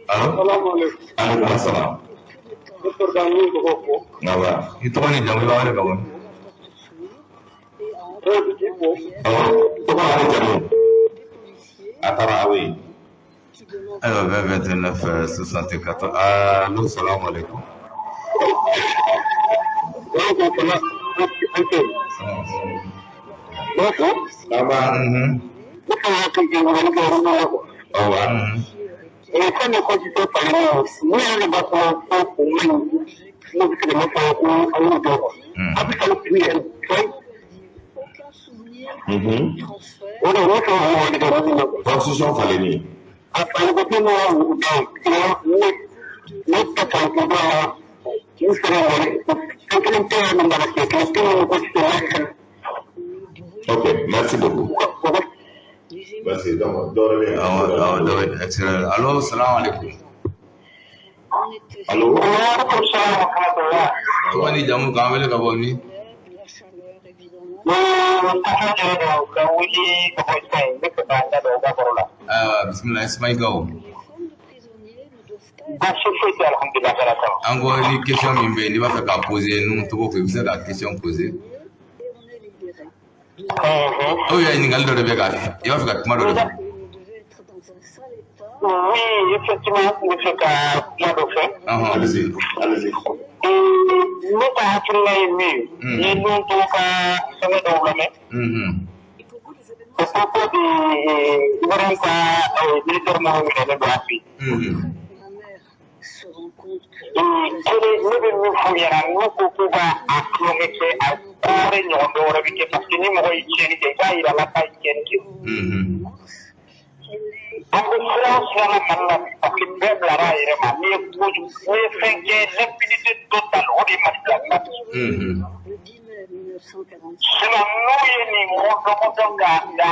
Allo. Salamu alaikum. Aleykum salam. Ne sɔrɔ ka nun tɔgɔ fɔ. Awɔ. I tɔgɔ ni jamu, i b'a wele ka bɔ min? Ne bɛ k'i fo. Awɔ. Tɔgɔ ani jamu. A taara aw ye. Ayiwa, 20 29 74. Allo, salamu alaikum. Donc, o fana an tɛ. Donc, Aba. ne kan ka kɛ ɲininkali kɛ yɔrɔ la quoi. Awɔ. Et fɛn dɔ constitution falen ne yɛrɛ de b'a fɔ ko o man ɲi. N'o bɛ se ka min fɔ ko an y'o dɔn quoi. A bɛ ka nin yɛrɛ fɛn. O de ne fɛ o de kɛ min na quoi. Constitution falenni. A falen ko fɛn dɔ y'o dɔn. Ne ta fan ko dɔ la. N fɛnɛ wari fɛn kelen tɛ yan nɔ ka kɛ kelen tɛ yen ko Ok, merci beaucoup. Merci. Donc, dɔ wɛrɛ bɛ yen. Awɔ, awɔ, dɔ bɛ extérieur. Allo, salamu alaikum. Allo. Waaleykum salaam wa rahmatullah. Tɔgɔ ni jamu, k'an wele ka bɔ min? Ka wuli ka bɔ Espagne, n bɛ fɛ k'an da don o ka baro la. Ayiwa, bisimila, Ismaïl Gawo. Baasi foyi tɛ, alhamdulilah, ala kama. An ko ni question min bɛ yen n'i b'a fɛ k'a poser nun tɔgɔ kun, i bɛ se ka question poser. Aw yɛrɛ, ɲininkali dɔ de bɛ ka, i b'a fɛ ka kuma dɔ de fɔ. Oui, effectivement, n bɛ fɛ ka kuma dɔ fɛ. Ɔhɔn. Allez-y, allez-y. Ne ka hakilina ye min ye, n ye nun tɔgɔ ka fɛngɛ dɔw lamɛn. À propos de Ibrahim ka militaire minnu minɛlen don an fɛ yen. Kelen, ne bɛ min f'u ɲɛna, n'u ko k'u b'a a tulonkɛ kɛ, a ko wɛrɛ ɲɔgɔn dɔ wɛrɛ bɛ kɛ, parce que ni mɔgɔ ye tiɲɛni kɛ, i b'a yira la k'a ye tiɲɛni kɛ. An bɛ siran o siran na Mali la bi, parce que bɛɛ bilara a yɛrɛ ma. N'i ye kojugu, n'i ye fɛn kɛ, l'impunité totale, o de ye Mali bila nin na bi. Sinon n'u ye nin mɔdɔmɔdɔ k'a da,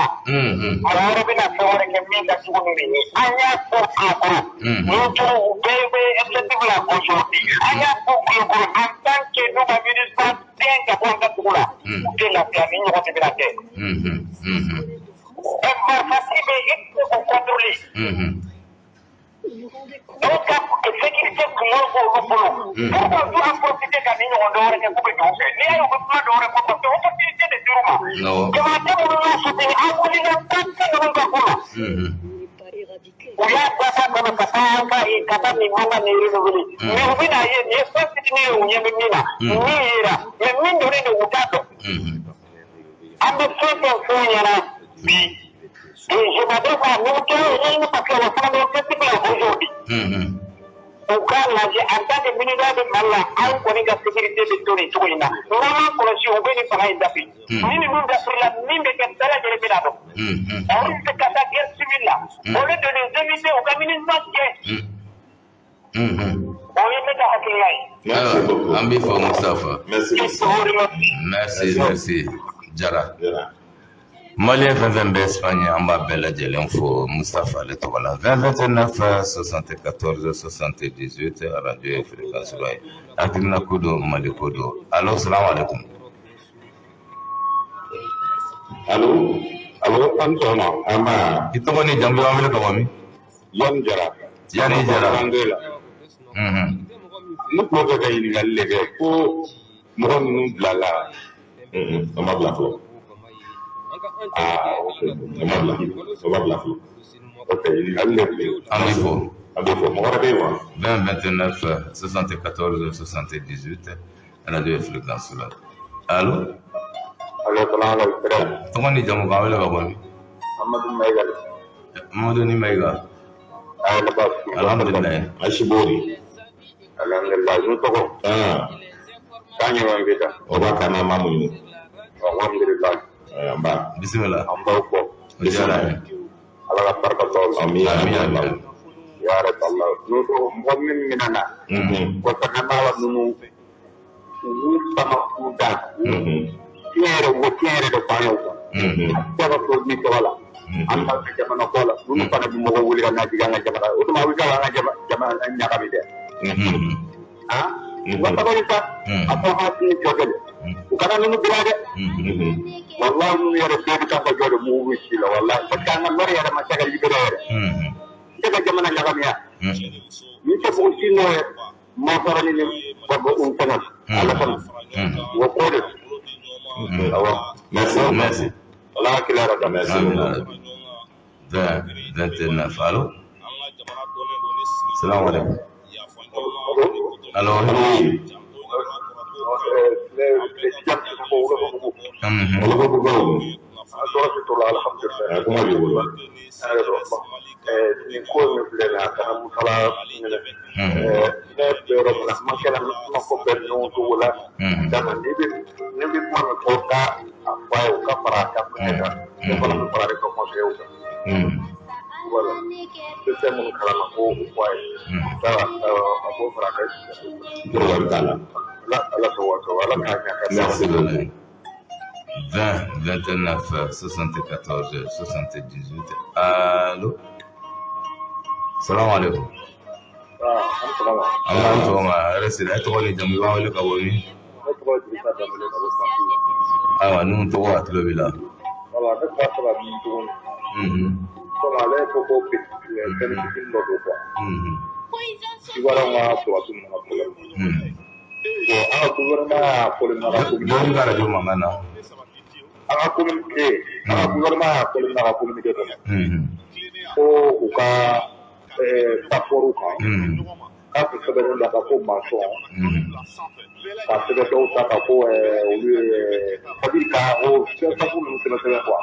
mɔgɔ wɛrɛ bɛna fɛn wɛrɛ kɛ min ka jugu ni nin ye. An y'a fɔ a kɔrɔ, n'u turu u bɛɛ bɛ effectif la aujourd'hui. An y'a fɔ kulukoro, en tant que n'u ma MINUSMA gɛn ka bɔ an ka dugu la, u tɛ lafiya, ni ɲɔgɔn de bɛna kɛ. Marifatigi bɛ yen, e tɛ se k'o contrôler. Donc ka sécurité kunkolo b'olu bolo. Pourquoi u t'u profiter ka nin ɲɔgɔn dɔ wɛrɛ kɛ k'u bɛ dugu fɛ? N'i y'a ye u bɛ kuma dɔ wɛrɛ fɔ, parce que opportunité de dir'u ma. Jamanaden minnu y'u soutenir, an wulila tan ninnu ka ko la. U y'a da kɔnɔ ka taa an ka ka taa nin mandat nin renouveler. Mais u bɛna ye nin ye fɛn fitinin ye, u ɲɛ bɛ min na. Min yera, mais min donnen don, u t'a dɔn. An bɛ fɛn fɛn f'u ɲɛna bi. Et je m'adresse à nous tous, parce que le fana bɛ objectif la aujourd'hui. U k'a lajɛ en tant que ministre bɛ Mali la, anw kɔni ka sécurité bɛ to nin cogo in na. N'an m'a kɔlɔsi, u bɛ nin fanga in dafi. Ni ninnu dafirila, min bɛ kɛ, bɛɛ lajɛlen bɛna dɔn. On risque ka taa guerre civile la. Au lieu de les éviter, u ka MINUSMA gɛn. O ye ne ka hakilina ye. Merci beaucoup. An b'i fɔ, Mustafa. Merci. Je vous remercie. Merci, merci. Jara. Jara. Malien fɛn fɛn bɛ Espagne, an b'a bɛɛ lajɛlen fo Mustafa ale tɔgɔ la. 20 29 74 78, radio ye fréquence ba ye. Hakilina ko don, Mali ko don. Allo, salamu alaikum. Allo. Allo, an sɔgɔma. An b'a. I tɔgɔ ni jamu, b'an wele ka bɔ min? Yanni Jara. Yanni Jara. Angela. Ne tun b'a fɛ ka ɲininkali de kɛ ko mɔgɔ ninnu bilala. O ma bila fɔlɔ. Ah, ok. O ma bila. O ma bila fɔlɔ. Ok, ɲininkali de tun ye. An b'i fo. An b'i fo. Mɔgɔ wɛrɛ bɛ yen wa? 20 29 74 78, radio ye fréquence la. Allo. Allo, salam alaikum. Tɔgɔ ni jamu, k'an wele ka bɔ min? Amadou Maïga. Mamadu ni Mayiga. Ayi, ne baasi. Alhamdulilayi. Asibori. Alhamdulillah, n tɔgɔ. Ah, K'an ɲɛ bɛ ta. O b'a kan na ma muɲu. Alhamdulillah. An ba. Bisimila. An b'aw kɔ. O diyara n ye. Ala ka barika d'aw la. Ami. Ami, ami. ami. Ya Rabbi Allah. N'o tɔgɔ mɔgɔ min minɛna. Kɔfɛ n'a la ninnu u b'u sama k'u da. Tiɲɛ yɛrɛ u ko tiɲɛ yɛrɛ de f'an ye o kan. A tɛ se ka to min tɔgɔ la. An b'a fɛ jamana kɔ la. Ninnu fana bɛ mɔgɔw wuli ka na jigin an ka jamana. O tuma a bɛ se ka an ka jamana ɲagami dɛ. Ah, u ka sabali sa. A fɔ an sini jɔ kɛlɛ. U kana ninnu bila dɛ. Wallahi, ninnu yɛrɛ bɛɛ bɛ taa ka jɔ de mugu bɛ ci la wallahi. Parce que an ka nɔrɔ yɛrɛ ma se ka libéré yɛrɛ. Se ka jamana ɲagami ya. Ni tɛ mɔgɔ si nɔ ye masɔrɔ ni bɔ u fɛngɛ ala kɔnɔ. O ko de. Awɔ. Merci. Merci. Ala hakili yɛrɛ da. Merci. Amina. 20 29. Allo. Salam alaikum. Allo. Oui. Ne Tidiane Sissoko, Wolofobugu. Wolofobugu. Tɔɔrɔ si t'o la, alhamdulilayi. Kuma b'i bolo. Nin ko min filɛ nin ye, a kana musala minɛ. Ne bɛ yɔrɔ min na, kuma kɛra kuma ko bɛɛ ɲɔgɔn cogo la. Dama ne bɛ kuma min fɔ ka a fɔ a ye, o ka fara a kan fɛnɛ kan. Ne fana bɛ fara ne ka conseil kan. Voilà. Ne fɛn minnu kalama ko o fɔ a ye. A b'o fara a kan. Problème t'a la. Ala ala sago sago, Ala k'a ɲɛ ka Merci beaucoup. 20 29 74 78. Allo. Salam alaikum. Ah, an sɔgɔma. An b'a sɔgɔma, hɛrɛ sira. E tɔgɔ ni jamu, i b'an wele ka bɔ min? Ne tɔgɔ ye Dirisa Danbele ka bɔ Santu. Ayiwa, ninnu tɔgɔ, a tulo b'i la. Voilà, ne tun b'a fɛ ka min tuguni. Komi ale ko ko fɛn fitinin dɔ don quoi. Ivoirien ka sɔrɔdasi ninnu ka problème. Bon, an ka gouvernement y'a fɔli min na ka communiqué. Dɔɔni ka radio mankan na. An ka communiqué, an ka gouvernement y'a fɔli min na ka communiqué kɔnɔ. Ko u ka passeport kan. K'a tun sɛbɛnnen don kan ko maçon. Ka sɛbɛn dɔw ta kan ko olu ye, c'est à dire ka o fɛn safu ninnu sɛbɛn sɛbɛn quoi.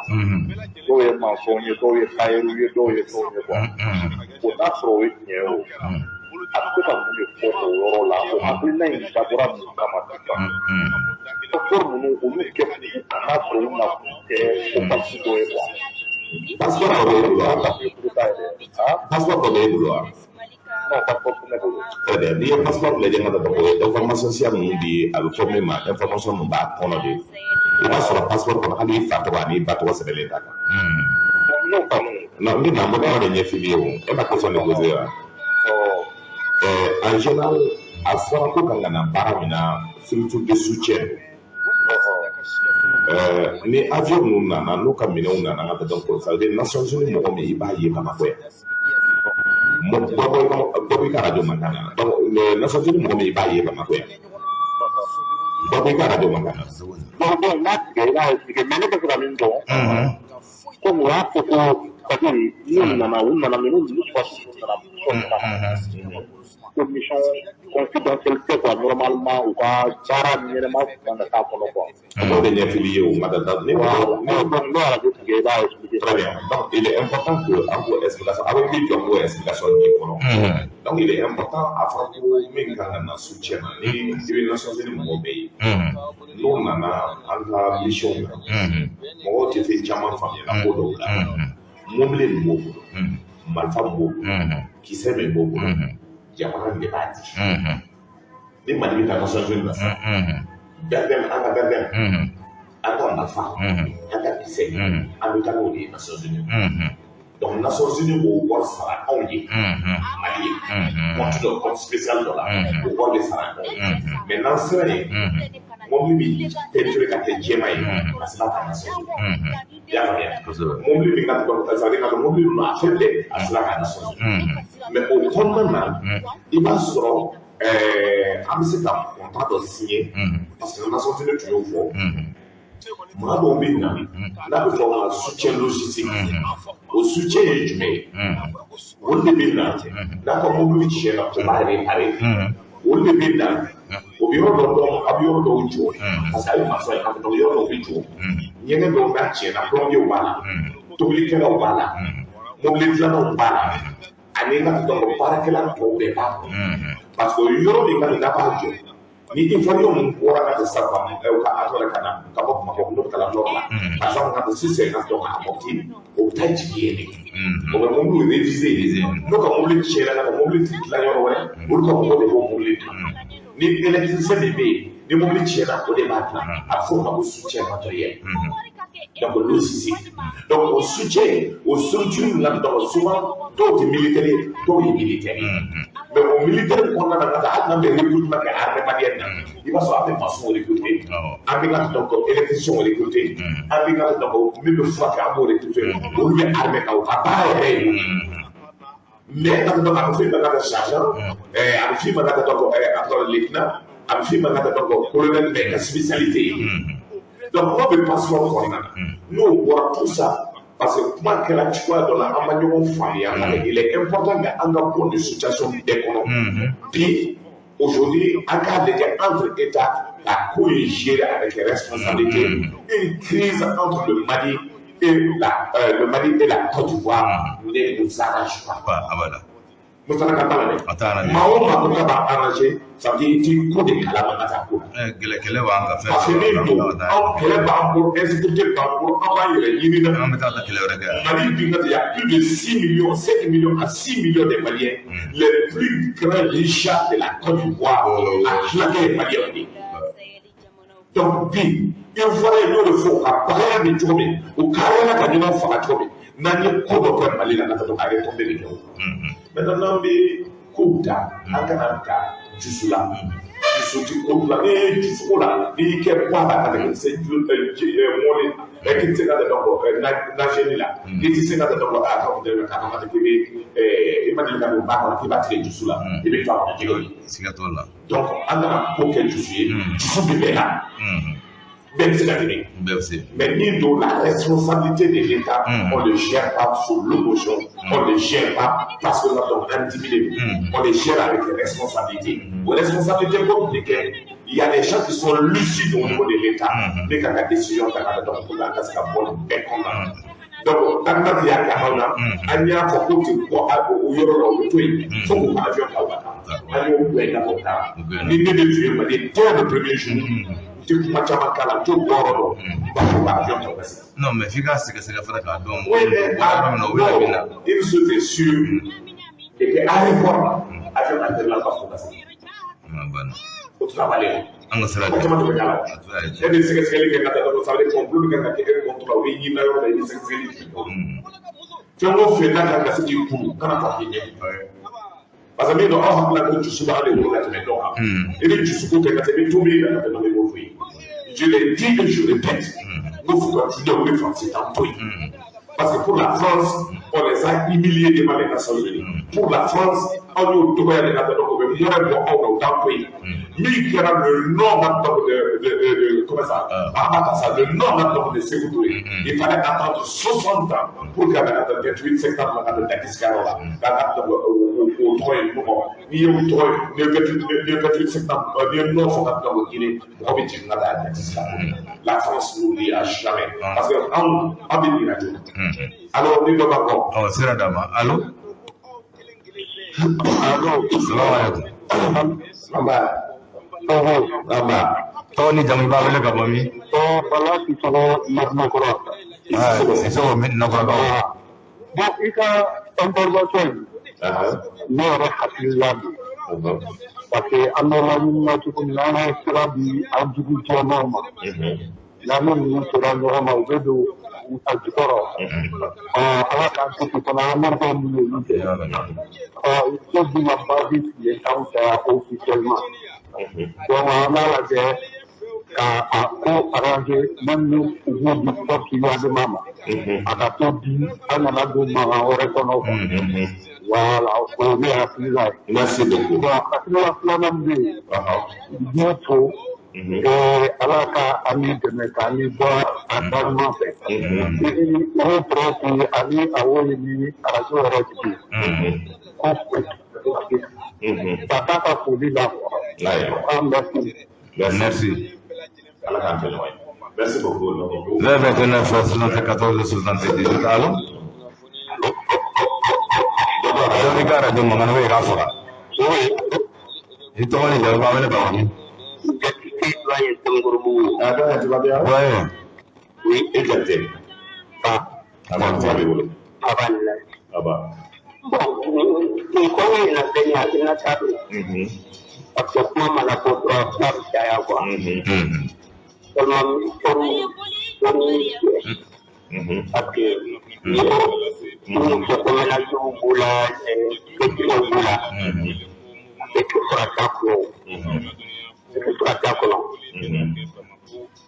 Dɔw ye maçon ye, dɔw ye tailleur ye, dɔw ye fɛnw ye quoi. O n'a sɔrɔ o ye tiɲɛ ye o. A bɛ se ka mun de fɔ o yɔrɔ la? O hakilina in dabɔra mun kama sisan? Passeport ninnu, olu kɛ kana sɔrɔ u na kun tɛ ko pasi dɔ ye quoi. Passeport dɔ b'e bolo wa? Papier coup d'état yɛrɛ. Ah? Passeport dɔ b'e bolo wa? Non, passeport tɛ ne bolo. Très bien. N'i ye passeport lajɛ ka taa o ye information siya ninnu di, a bɛ fɔ min ma information min b'a kɔnɔ de. I b'a sɔrɔ passeport kɔnɔ, hali i fa tɔgɔ ani i ba tɔgɔ sɛbɛnlen t'a kan. N'o faamu. Non, n bɛ na n bɛ kuma de ɲɛf'i ye o. E ma question de poser wa? Ɔ. En général, a fɔra ko kan ka na baara min na, structure de soutien. Ni avion ninnu nana n'u ka minɛnw nana ka taa, donc ça veut dire Nations Unies mɔgɔ min i b'a ye Bamakɔ yan. Dɔ b'i ka radio mankan na. Donc Nations Unies mɔgɔ min i b'a ye Bamakɔ yan. Dɔ b'i ka radio mankan na. Bon, n'a tigɛ i b'a expliquer, mais ne bɛ fɛ ka min dɔn. Komi u y'a fɔ ko parce que n'u nana, u nana mais n'u sɔrɔdasi ninnu nana mission kama. Ko mission confidentielle tɛ quoi, normalement u ka baara ɲɛnɛma tun kan ka k'a kɔnɔ quoi. N b'o de ɲɛf'i ye o ma da ne Voilà, donc n'o radio tigɛ i b'a expliquer. Très bien. Donc, il est important que an k'o explication, aw bɛ jɔ k'o explication di kɔnɔ. Donc, il est important a fɔra ko min kan ka na soutien na, ni i bɛ Nations Unies mɔgɔw bɛɛ ye. N'o nana an ka mission na, mɔgɔw tɛ fɛn caman faamuya ko dɔw la. Mobili min b'o bolo, marifa min b'o bolo, kisɛ min b'o bolo, jamana de b'a di. Ni Mali bɛ taa Nations Unies na sisan, BRGM, an ka BRGM, an ka marifa, an ka kisɛ, an bɛ taa n'o de ye Nations Unies. Donc Nations Unies b'o wari sara anw ye, Mali ye, compte dɔ, compte spécial dɔ la, o wari bɛ sara anw ye. Mais n'an sera yen, mobili bi peinture ka kɛ jɛman ye, a sera ka Nations Unies. I y'a faamuya? Mobili min ka dɔn, c'est à dire ka mobili ninnu a fɛn bɛɛ a sera ka Nations Unies. Mais o kɔnɔna na, i b'a sɔrɔ an bɛ se ka contrat dɔ signer parce que Nations Unies tun y'o fɔ. Maa dɔw bɛ na n'a bɛ fɔ o ma soutien logistique. O soutien ye jumɛn ye? Olu de bɛ na n'a ka mobili tiɲɛna, o b'a réparer. Olu de bɛ na, olu O bɛ yɔrɔ dɔ dɔn, a bɛ yɔrɔ dɔw jɔ, parce que a ye maçon ye, donc yɔrɔ dɔw bɛ jɔ, ɲɛgɛn dɔw n'a tiɲɛna, plombier b'a la, tobilikɛlaw b'a la, mobili dilannaw b'a la, ani ka donc baarakɛla tɔw bɛɛ b'a kɔnɔ. Parce que yɔrɔ min ka n'a b'a jɔ, ni Ivoirien mun bɔra ka taa sisan ka a tɔgɔ ka na ka bɔ Bamakɔ, n'o bɛ taa nord la, par exemple, ka taa si c'est ka donc a mɔti, o bɛ taa jigin yen de, o bɛ mobili réviser. N'o ka mobili tiɲɛna, ka mobili dilan yɔrɔ wɛrɛ, olu ka mɔgɔ de b'o mobili dilan. Ni électricien de bɛ yen, ni mobili tiɲɛna, o de b'a dilan. A bɛ f'o ma ko soutien matériel, donc logistique. Donc o soutien, o structure la, donc souvent dɔw tɛ militaire ye, dɔw ye militaire ye. Mais o militaire kɔnɔna na, ka taa hali n'an bɛ recrutement kɛ armée malienne na, i b'a sɔrɔ an bɛ maçon recruter, an bɛ ka donc électricien recruter, an bɛ ka donc min bɛ furakɛ, an b'o recruter. Olu bɛ armée kan, o ka baara yɛrɛ ye. Mais ka donc a bɛ f'i ma ka sergent, a bɛ f'i ma ka donc a tɔgɔ lieutenant, a bɛ f'i ma ka donc colonel, mais ka spécialité ye. Donc n'o bɛ passeport kɔnɔna na, n'o bɔra, tout ça parce que kuma kɛra cogoya dɔ la, an ma ɲɔgɔn faamuya. Il est important que an ka bɔ nin situation bɛɛ kɔnɔ bi. Aujourd'hui, an k'a lajɛ entre États ka ko in gérer avec responsabilité. Une crise entre le Mali et la Côte d'Ivoire ne nous arrange pas. Abada. Musala ka bala dɛ. A t'a arranger. Maa o maa ko k'a b'a arranger, ça veut dire i t'i ko de kalama ka taa ko la. Kɛlɛ kɛlɛ b'an kan fɛn. Parce que min don, anw kɛlɛ b'an bolo, insécurité b'an bolo, an b'an yɛrɛ ɲini na. An bɛ taa kɛlɛ wɛrɛ kɛ. Mali bi ka, il y a plus de 6 millions, 5 millions à 6 millions de Maliens. Les plus grands richards de la Côte d'Ivoire, a tila kɛ ye Maliens de ye. Donc bi, Ivoirien y'o de fɔ, ka bagaya bɛ cogo min, u kariyala ka ɲɔgɔn faga cogo min, n'an ye ko dɔ kɛ Mali la, ka taa a retombé de kɛ o. Maintenant, n'an bɛ kow ta, an kana ta dusu la. Dusu ti ko la, n'i ye dusu la, n'i y'i kɛ bɔ a la ka tɛmɛ se mɔni k'i tɛ se ka dɔn nageli la, i tɛ se ka dɔn a ka fɔ k'a fɔ k'i bɛ i ma deli ka don ba kɔnɔ k'i b'a tigɛ dusu la, i bɛ to a kɔnɔ jɛgɛ ye. Siga t'o la. Donc an kana ko kɛ dusu ye, dusu bɛ bɛɛ la, bɛɛ bɛ se ka tɛmɛ. Bɛɛ bɛ se. Mais ni don, la responsabilité de l'État, on ne gère pas sous l'émotion, on ne gère pas parce que donc an diminen don, on les gère avec responsabilité. O responsabilité ko de kɛ, il y a des gens qui sont lucides au niveau de l'État, ne ka décision ta ka donc pour que an ka se ka bɔ nin bɛɛ kɔnɔna na. Donc Danemark y'a kɛ anw na, an y'a fɔ k'o tɛ bɔ o yɔrɔ la, o bɛ to yen fo k'u ka avion ta, u ka taa. An y'o gɛn ka bɔ taa. Ni ne de tun ye Mali dès le premier jour, n tɛ kuma caman k'a la, n t'o bɔ yɔrɔ dɔn, n b'a fɔ ka avion ta, u ka segin. Non, mais f'i k'a sɛgɛsɛgɛ fana k'a dɔn. Oui, mais bɔra yɔrɔ min na, o bɛ na min na. Non, une chose est sûre, et puis aéroport la, avion atterri la, ka fɔ ka segin. A banna. O tɛ taa. An ka sira Mɔgɔ caman de bɛ k'a la. A tora ye. E bɛ sɛgɛsɛgɛli kɛ ka taa dɔrɔn, ça veut dire complot bɛ kan ka kɛ e contre la, o bɛ ɲini na yɔrɔ la, i bɛ sɛgɛsɛgɛli kɛ. Fɛn o fɛn n'a kan ka se k'i kuru, kana fɔ k'i ɲɛ. Parce que min don, aw hakili la ko dusu b'ale bolo ka tɛmɛ dɔ kan. I bɛ dusu ko kɛ ka tɛmɛ, i bɛ tobili la ka tɛmɛ, i b'o to yen. Je l'ai dit et je répète, n ko fo ka diinɛ o bɛ Faransi t'an to yen. Parce que pour la France, on les a humiliés devant les Nations Unies. Pour la France, anw y'o dɔgɔya de ka taa, donc o bɛ mɔnɛ bɔ anw na, o t'an to yen. Min kɛra le nom donc de comment ça, an b'a ta ça, le nom donc de Sékou Touré. Il fallait attendre 60 ans pour que a ka taa 28 septembre la ka don Dakar sigiyɔrɔ la. K'a ka donc o tɔgɔ ye nɔgɔ. N'i ye o tɔgɔ ye, n'i ye 28, n'i ye 28 septembre, n'i ye nɔ fɔ ka donc Guinée, mɔgɔ bɛ jigin ka taa Dakar sigiyɔrɔ. La France n'oubliera jamais. Parce que anw, an bɛ nin joona. Alors ni dɔ b'a kɔ. Ɔ, sira d'a ma. Allo. Allo. Salamu alaikum. Nba. Nba. Tɔgɔ ni jamu, i b'a wele ka bɔ min? Bala Sisɔgɔ, Madinakɔrɔ. Sisɔgɔ, Madinakɔrɔkaw. Bon, i ka intervention in, ne yɛrɛ hakilila don. Parce que an bɛ laɲini na cogo min na, an ka sira di an jugu jɛmanw ma. N'an ninnu sera ɲɔgɔn ma, u bɛ don a jukɔrɔ. Ala k'an kisi fana, an marifa minnu y'olu kɛ. Ɔ, il faut dun ka base sigi anw fɛ yan officiellement. Donc an b'a lajɛ ka a ko arranger, même ni u b'o di force adama ma. A ka to di, an kana don mankan wɛrɛ kɔnɔ quoi. Voilà, o ye ne hakilila ye. Merci beaucoup. Bon, hakilila filanan min bɛ yen, n b'o fo. Ala ka an ni dɛmɛ k'an ni bɔ a da ɲuman fɛ. O presse ani awo ye ni arajo yɛrɛ tigi ye. Ko ka taa ka foli la quoi. Ah, merci. Merci. Ala k'an kɛ ɲɔgɔn ye. Merci beaucoup. 20 29 74 78. Allo? Dɔ b'i ka radio mankan na i k'a faga. I tɔgɔ ni jamu, k'an wele ka bɔ min? Doyen Sɛbɛnkɔrɔbugu. Ah, doyen, tu vas bien? Doyen. Oui. E Jakite. Ah, A b'a kuma b'i bolo. A b'a la. A b'a. Bon, nin ko in na bɛɛ ni hakilina ta don. Parce que kuma mana fɔ dɔrɔn, kuma bɛ caya quoi. Seulement militaire dɔnni parce que minnu fɔ ko ménagew b'u la, dutigiw b'u la, a bɛɛ tɛ sɔrɔ a kɔnɔ. A tɛ sɔrɔ a kɔnɔ.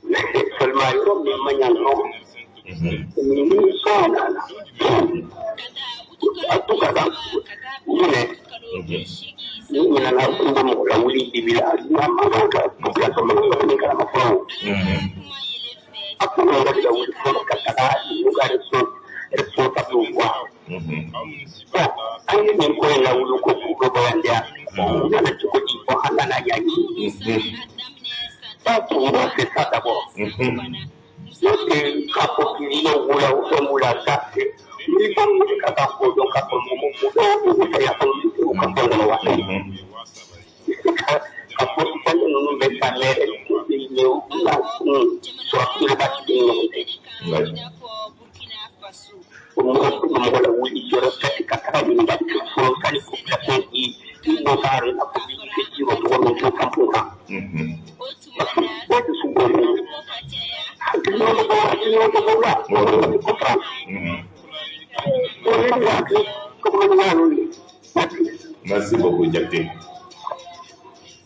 Mais seulement yɔrɔ min ma ɲa dɔrɔn, nin nisɔn nana. A to ka taa minɛ, ni ɲinɛna kun bɛ mɔgɔ lawuli bibi la, a man kan ka population man kan ka min kalama fɔlɔ o. A ko mɔgɔ de ka wuli fɔlɔ ka taga ninnu ka responsable quoi. Bon, an ye nin ko in lawuli ko k'u bɛ bɔ yan de yan. U nana cogo di fɔ an nana yan ye? Ça, pour moi, c'est ça d'abord. N'o tɛ k'a fɔ k'i b'u la o fɛn b'u la, ça c'est militaire wuli ka taa k'o dɔn k'a fɔ mɔgɔ mɔgɔ b'u fɛ yan fɔ u ka fɛn kɔnɔ wa. Ka fɔ fɛn ninnu bɛ ka mɛn u na sɔrɔ ba tigi ni ɲɔgɔn cɛ. O mɔgɔ bɛ mɔgɔ la wuli yɔrɔ fɛ ka taga ɲininkali kɛ fɔlɔ sani population k'i bɔ ka yɛrɛ i n'a fɔ k'i kɛ ji rɔ cogo min fo kan kan. Parce que bɛɛ dusu bɔlen don. Hakilina dɔ b'aw hakilina dɔ b'aw la. Mɔgɔ tɛ comprendre. Bon, ne bɛ hakili tɔgɔ y'o ye. Merci. Merci beaucoup, Jakite.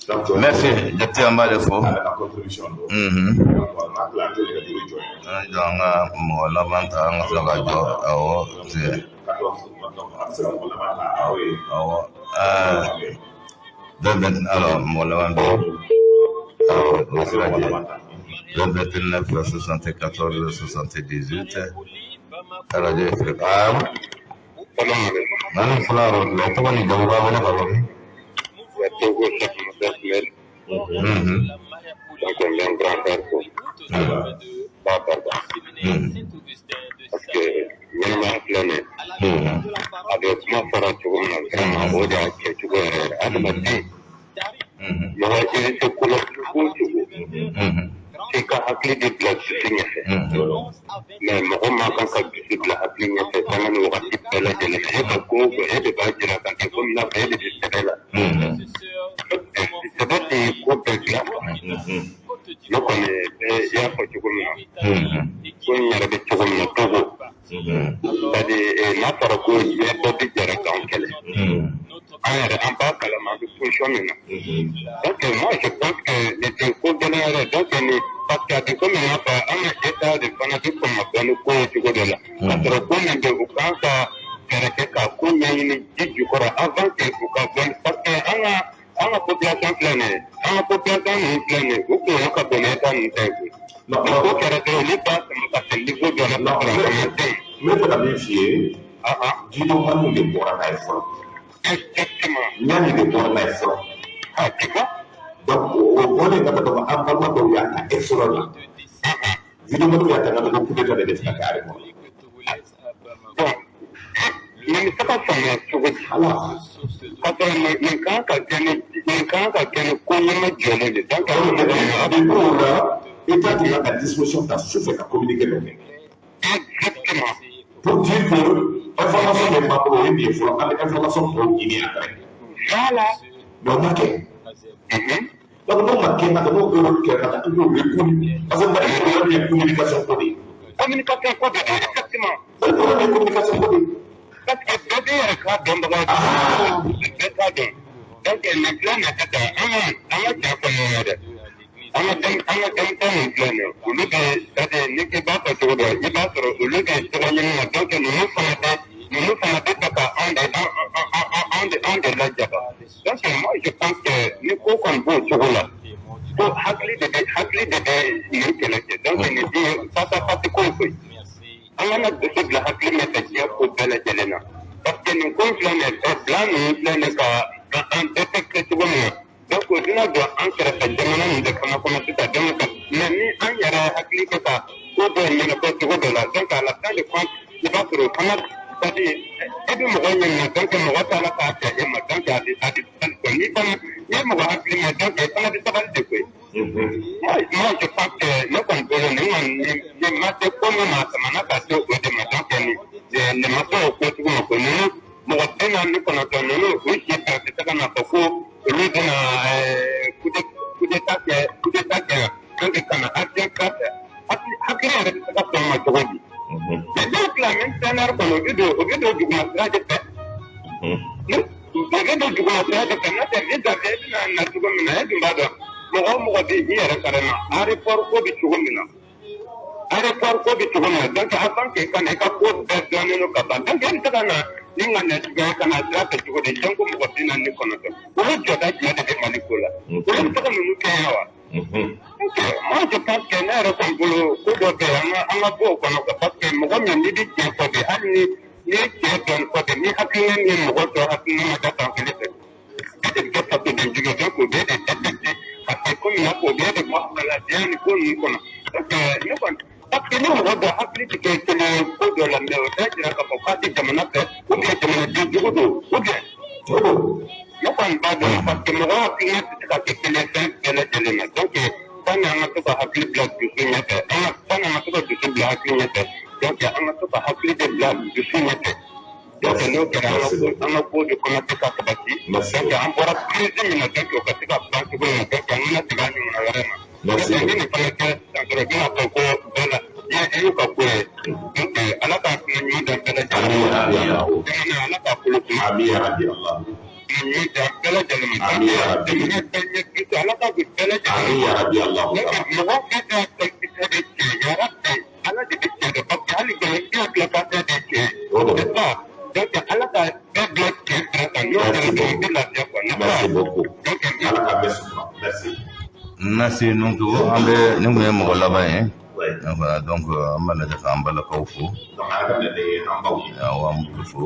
Donc, Merci Jakite, an b'ale fo. A ka contribution don. Donc, n'a tila, an tɛ nɛgɛjuru jɔ yen. An jɔ an ka mɔgɔ laban ta, an ka sɔrɔ ka jɔ. Awɔ, parce que 14, donc an bɛ se ka mɔgɔ laban ta. Ah oui. Awɔ, 20 20, alors mɔgɔ laban bɛ yen. Awɔ, o An bɛ se sira ka mɔgɔ jɛ. laban ta. 20 29 74 78, radio Afrique. Allo? Salam alaikum. Maaleykum salaam wa rahmatulah. I tɔgɔ ni jamu, k'an wele ka bɔ min? Togo Cheikh Moussa Ahmed. Donc, on vient grand frère ko. Ba barika. Parce que ɲɛnamaya filɛ nin ye. A bɛ kuma fɔra cogo min na, vraiment o de y'a kɛcogo yɛrɛ yɛrɛ. Adamaden, mɔgɔ i bɛ se ko la cogo o cogo, f'i ka hakili de bila dusu ɲɛfɛ. Mais mɔgɔ man kan ka dusu bila hakili ɲɛfɛ sanga ni wagati bɛɛ lajɛlen na. E ka ko o ko, e de b'a jira ka kɛ komi n'a fɔ e de bɛ sɛbɛ la. Sɛbɛ tɛ ko bɛɛ dilan. Ne kɔni i y'a fɔ cogo min na, ko n yɛrɛ bɛ cogo min na Togo. C'est-à-dire n'a fɔra ko diɲɛ bɛɛ bɛ jɛra k'an kɛlɛ. An yɛrɛ an b'a kalama an bɛ position min na. Donc moi je pense que nin tɛ ko gɛlɛn yɛrɛ. Donc nin parce que a bɛ komi n'a fɔ an ka état de fana bɛ kɔn ka bɔ ni ko ye cogo dɔ la. K'a sɔrɔ ko min bɛ u kan ka fɛɛrɛ kɛ ka ko ɲɛɲini ji jukɔrɔ avant que u ka bɔ, parce que an ka population filɛ nin ye, an ka population ninnu filɛ nin ye, u kunkolo ka bon ni état ninnu ta ye koyi. Non, Ni non. ko kɛra dɔrɔn, olu b'a sama ka se niveau dɔ la Non, ka sɔrɔ a ma den. n bɛ fɛ ka min f'i ye, vidéoman de bɔra n'a ye fɔlɔ. Exactement. Ɲani de bɔra n'a ye fɔlɔ. Ah, tu vois? Donc o bɔlen ka taa an balima dɔw y'a ta e la. Vidéoman y'a ta ka taa ko coup d'état de bɛ se ka kɛ ale kɔnɔ. Bon, nin bɛ se ka faamuya cogo di? Ala. Ka sɔrɔ nin kan ka kɛ ni nin kan ka kɛ ni ko ɲɛma jɔlen de. Donc a bɛ mɔgɔ min A bɛ o la, État tun kan ka disposition ta sufɛ ka communiqué dɔ kɛ. Exactement. Pour dire que information bɛ b'an bolo, o ye nin ye fɔlɔ, an bɛ information tɔw ɲini après. Voilà. Mais o ma kɛ. Donc n'o ma kɛ, ka n'o erreur kɛra, ka taa toujours reconnu. Parce que Mali problème ye communication ko de ye. Communication ko de don, exactement. Mali problème ye communication ko de ye. Parce que bɛɛ b'i yɛrɛ k'a dɔnbaga ye. Bɛɛ t'a dɔn. Donc nin filɛ nin ye ka taa an ka ja kɔnɔ dɛ. An ka denmisɛn ninnu filɛ nin ye, olu bɛ c'est à dire ni k'i b'a fɔ cogo dɔ, i b'a sɔrɔ olu bɛ tɔgɔ ɲini na. Donc ninnu fana bɛ fɛ ka anw de an an an an de an de lajaba. Donc moi je pense que ni ko kɔni b'o cogo la, ko hakili de bɛ nin kɛlɛ kɛ. Donc nin ti face à face ko ye koyi. An kana dusu bila hakili ɲɛfɛ diɲɛ ko bɛɛ lajɛlen na. Parce que nin ko in filɛ nin ye, ɛ bila ninnu filɛ nin ye ka an détecter cogo min na. Donc o dun ka don an kɛrɛfɛ jamana ninnu de fana kɔnɔ sisan. Donc mais ni an yɛrɛ hakili kɛ ka ko dɔw ɲɛnabɔ cogo dɔ la, donc à la fin de compte, i b'a sɔrɔ o fana, c'est à dire e bɛ mɔgɔ ɲininka, donc mɔgɔ t'a la k'a kɛ e ma. Donc a bɛ sabali quoi. N'i fana n'i ye mɔgɔ hakili ma, donc i fana bɛ sabali de koyi. Moi, je pense que ne kɔni bolo, nin kɔni nin ma se ko min ma, a samana ka se o de ma. Donc nin ma se o ko sugu ma ko ninnu mɔgɔ 49 ninnu, u si bɛɛ tɛ se ka na fɔ ko olu bɛna coup d'état kɛ, donc ka na avion ka hakili yɛrɛ bɛ se ka sɔn o ma cogo di? Mais dɔw tila même CNR kɔnɔ, u bɛ don duguma sira de fɛ. U bɛ don duguma sira de fɛ, n'o tɛ vis-à-vis e bɛna na cogo min na, e dun b'a dɔn mɔgɔ o mɔgɔ bɛ i yɛrɛ carrément aéroport ko bɛ cogo min na, aéroport ko bɛ cogo min na. Donc avant que ka na, i ka ko bɛɛ dɔnnen don ka ban. Donc e bɛ se ka na ni ŋaniya juguya ka na sira fɛ cogo di? Janko mɔgɔ 49, olu jɔda jumɛn de bɛ Mali ko la? Olu bɛ se ka ninnu kɛ yan wa? Donc moi, je pense que ne yɛrɛ kɔni bolo, ko dɔ bɛ yen, an ka bɔ o kɔnɔ quoi, parce que mɔgɔ min n'i bɛ tiɲɛ fɔ de, hali ni n'i ye tiɲɛ dɔɔni fɔ de, ni hakilina min ye mɔgɔ dɔ hakilina ma taa fan kelen fɛ, e de bɛ kɛ fasoden jugu ye. Donc o bɛɛ de détecté ka kɛ komi i n'a fɔ o bɛɛ de bɔ a la diɲɛ ni ko ninnu kɔnɔ. Donc ne kɔni, parce que ni mɔgɔ dɔ hakili tɛ kɛ kelen ye ko dɔ la, mais o t'a jira k'a fɔ k'a tɛ jamana fɛ ou bien jamanaden jugu don ou bien ne kɔni b'a dɔn, parce que mɔgɔ hakilina tɛ se ka kɛ kelen fɛn bɛɛ lajɛlen na. Donc sani an ka to ka hakili bila dusu ɲɛfɛ, an ka sani an ka to ka dusu bila hakili ɲɛfɛ, donc an ka to ka hakili de bila dusu ɲɛfɛ. Donc n'o kɛra, an ka ko de kɔnɔ tɛ ka sabati. Donc an bɔra crise min na, donc o ka se ka ban cogo min na, donc an kana segin a ɲɔgɔnna wɛrɛ ma. Donc ni nin fana kɛ sisan dɔrɔn, i bɛna fɔ ko bɛɛ la i y'u ka ko ye. Donc Ala k'a fana ɲuman d'an bɛɛ lajɛlen ma. Jamana, Ala k'a bolo kuma. Ɲuman d'an bɛɛ lajɛlen ma. Jamana bɛɛ ɲɛ dusu, Ala k'a don bɛɛ lajɛlen ma. Donc mɔgɔ bɛɛ ka politique de tiɲɛ yarabi, Ala de bɛ tiɲɛ dɔn, parce que hali gɛlɛya i ka tila k'a de tiɲɛ, n'est-ce pas? Donc Ala ka bɛɛ bila tiɲɛ sira kan, n'o kɛra dɔrɔn i bɛ lafiya quoi, n'est-ce pas? Merci beaucoup. Donc Ala ka bɛɛ sutura. Merci. Merci. Donc an bɛ nin kun ye mɔgɔ laban ye. Voilà, donc an b'a lajɛ k'an balakaw fo. Donc a daminɛ ni an baw ye. Awɔ, an b'olu fo.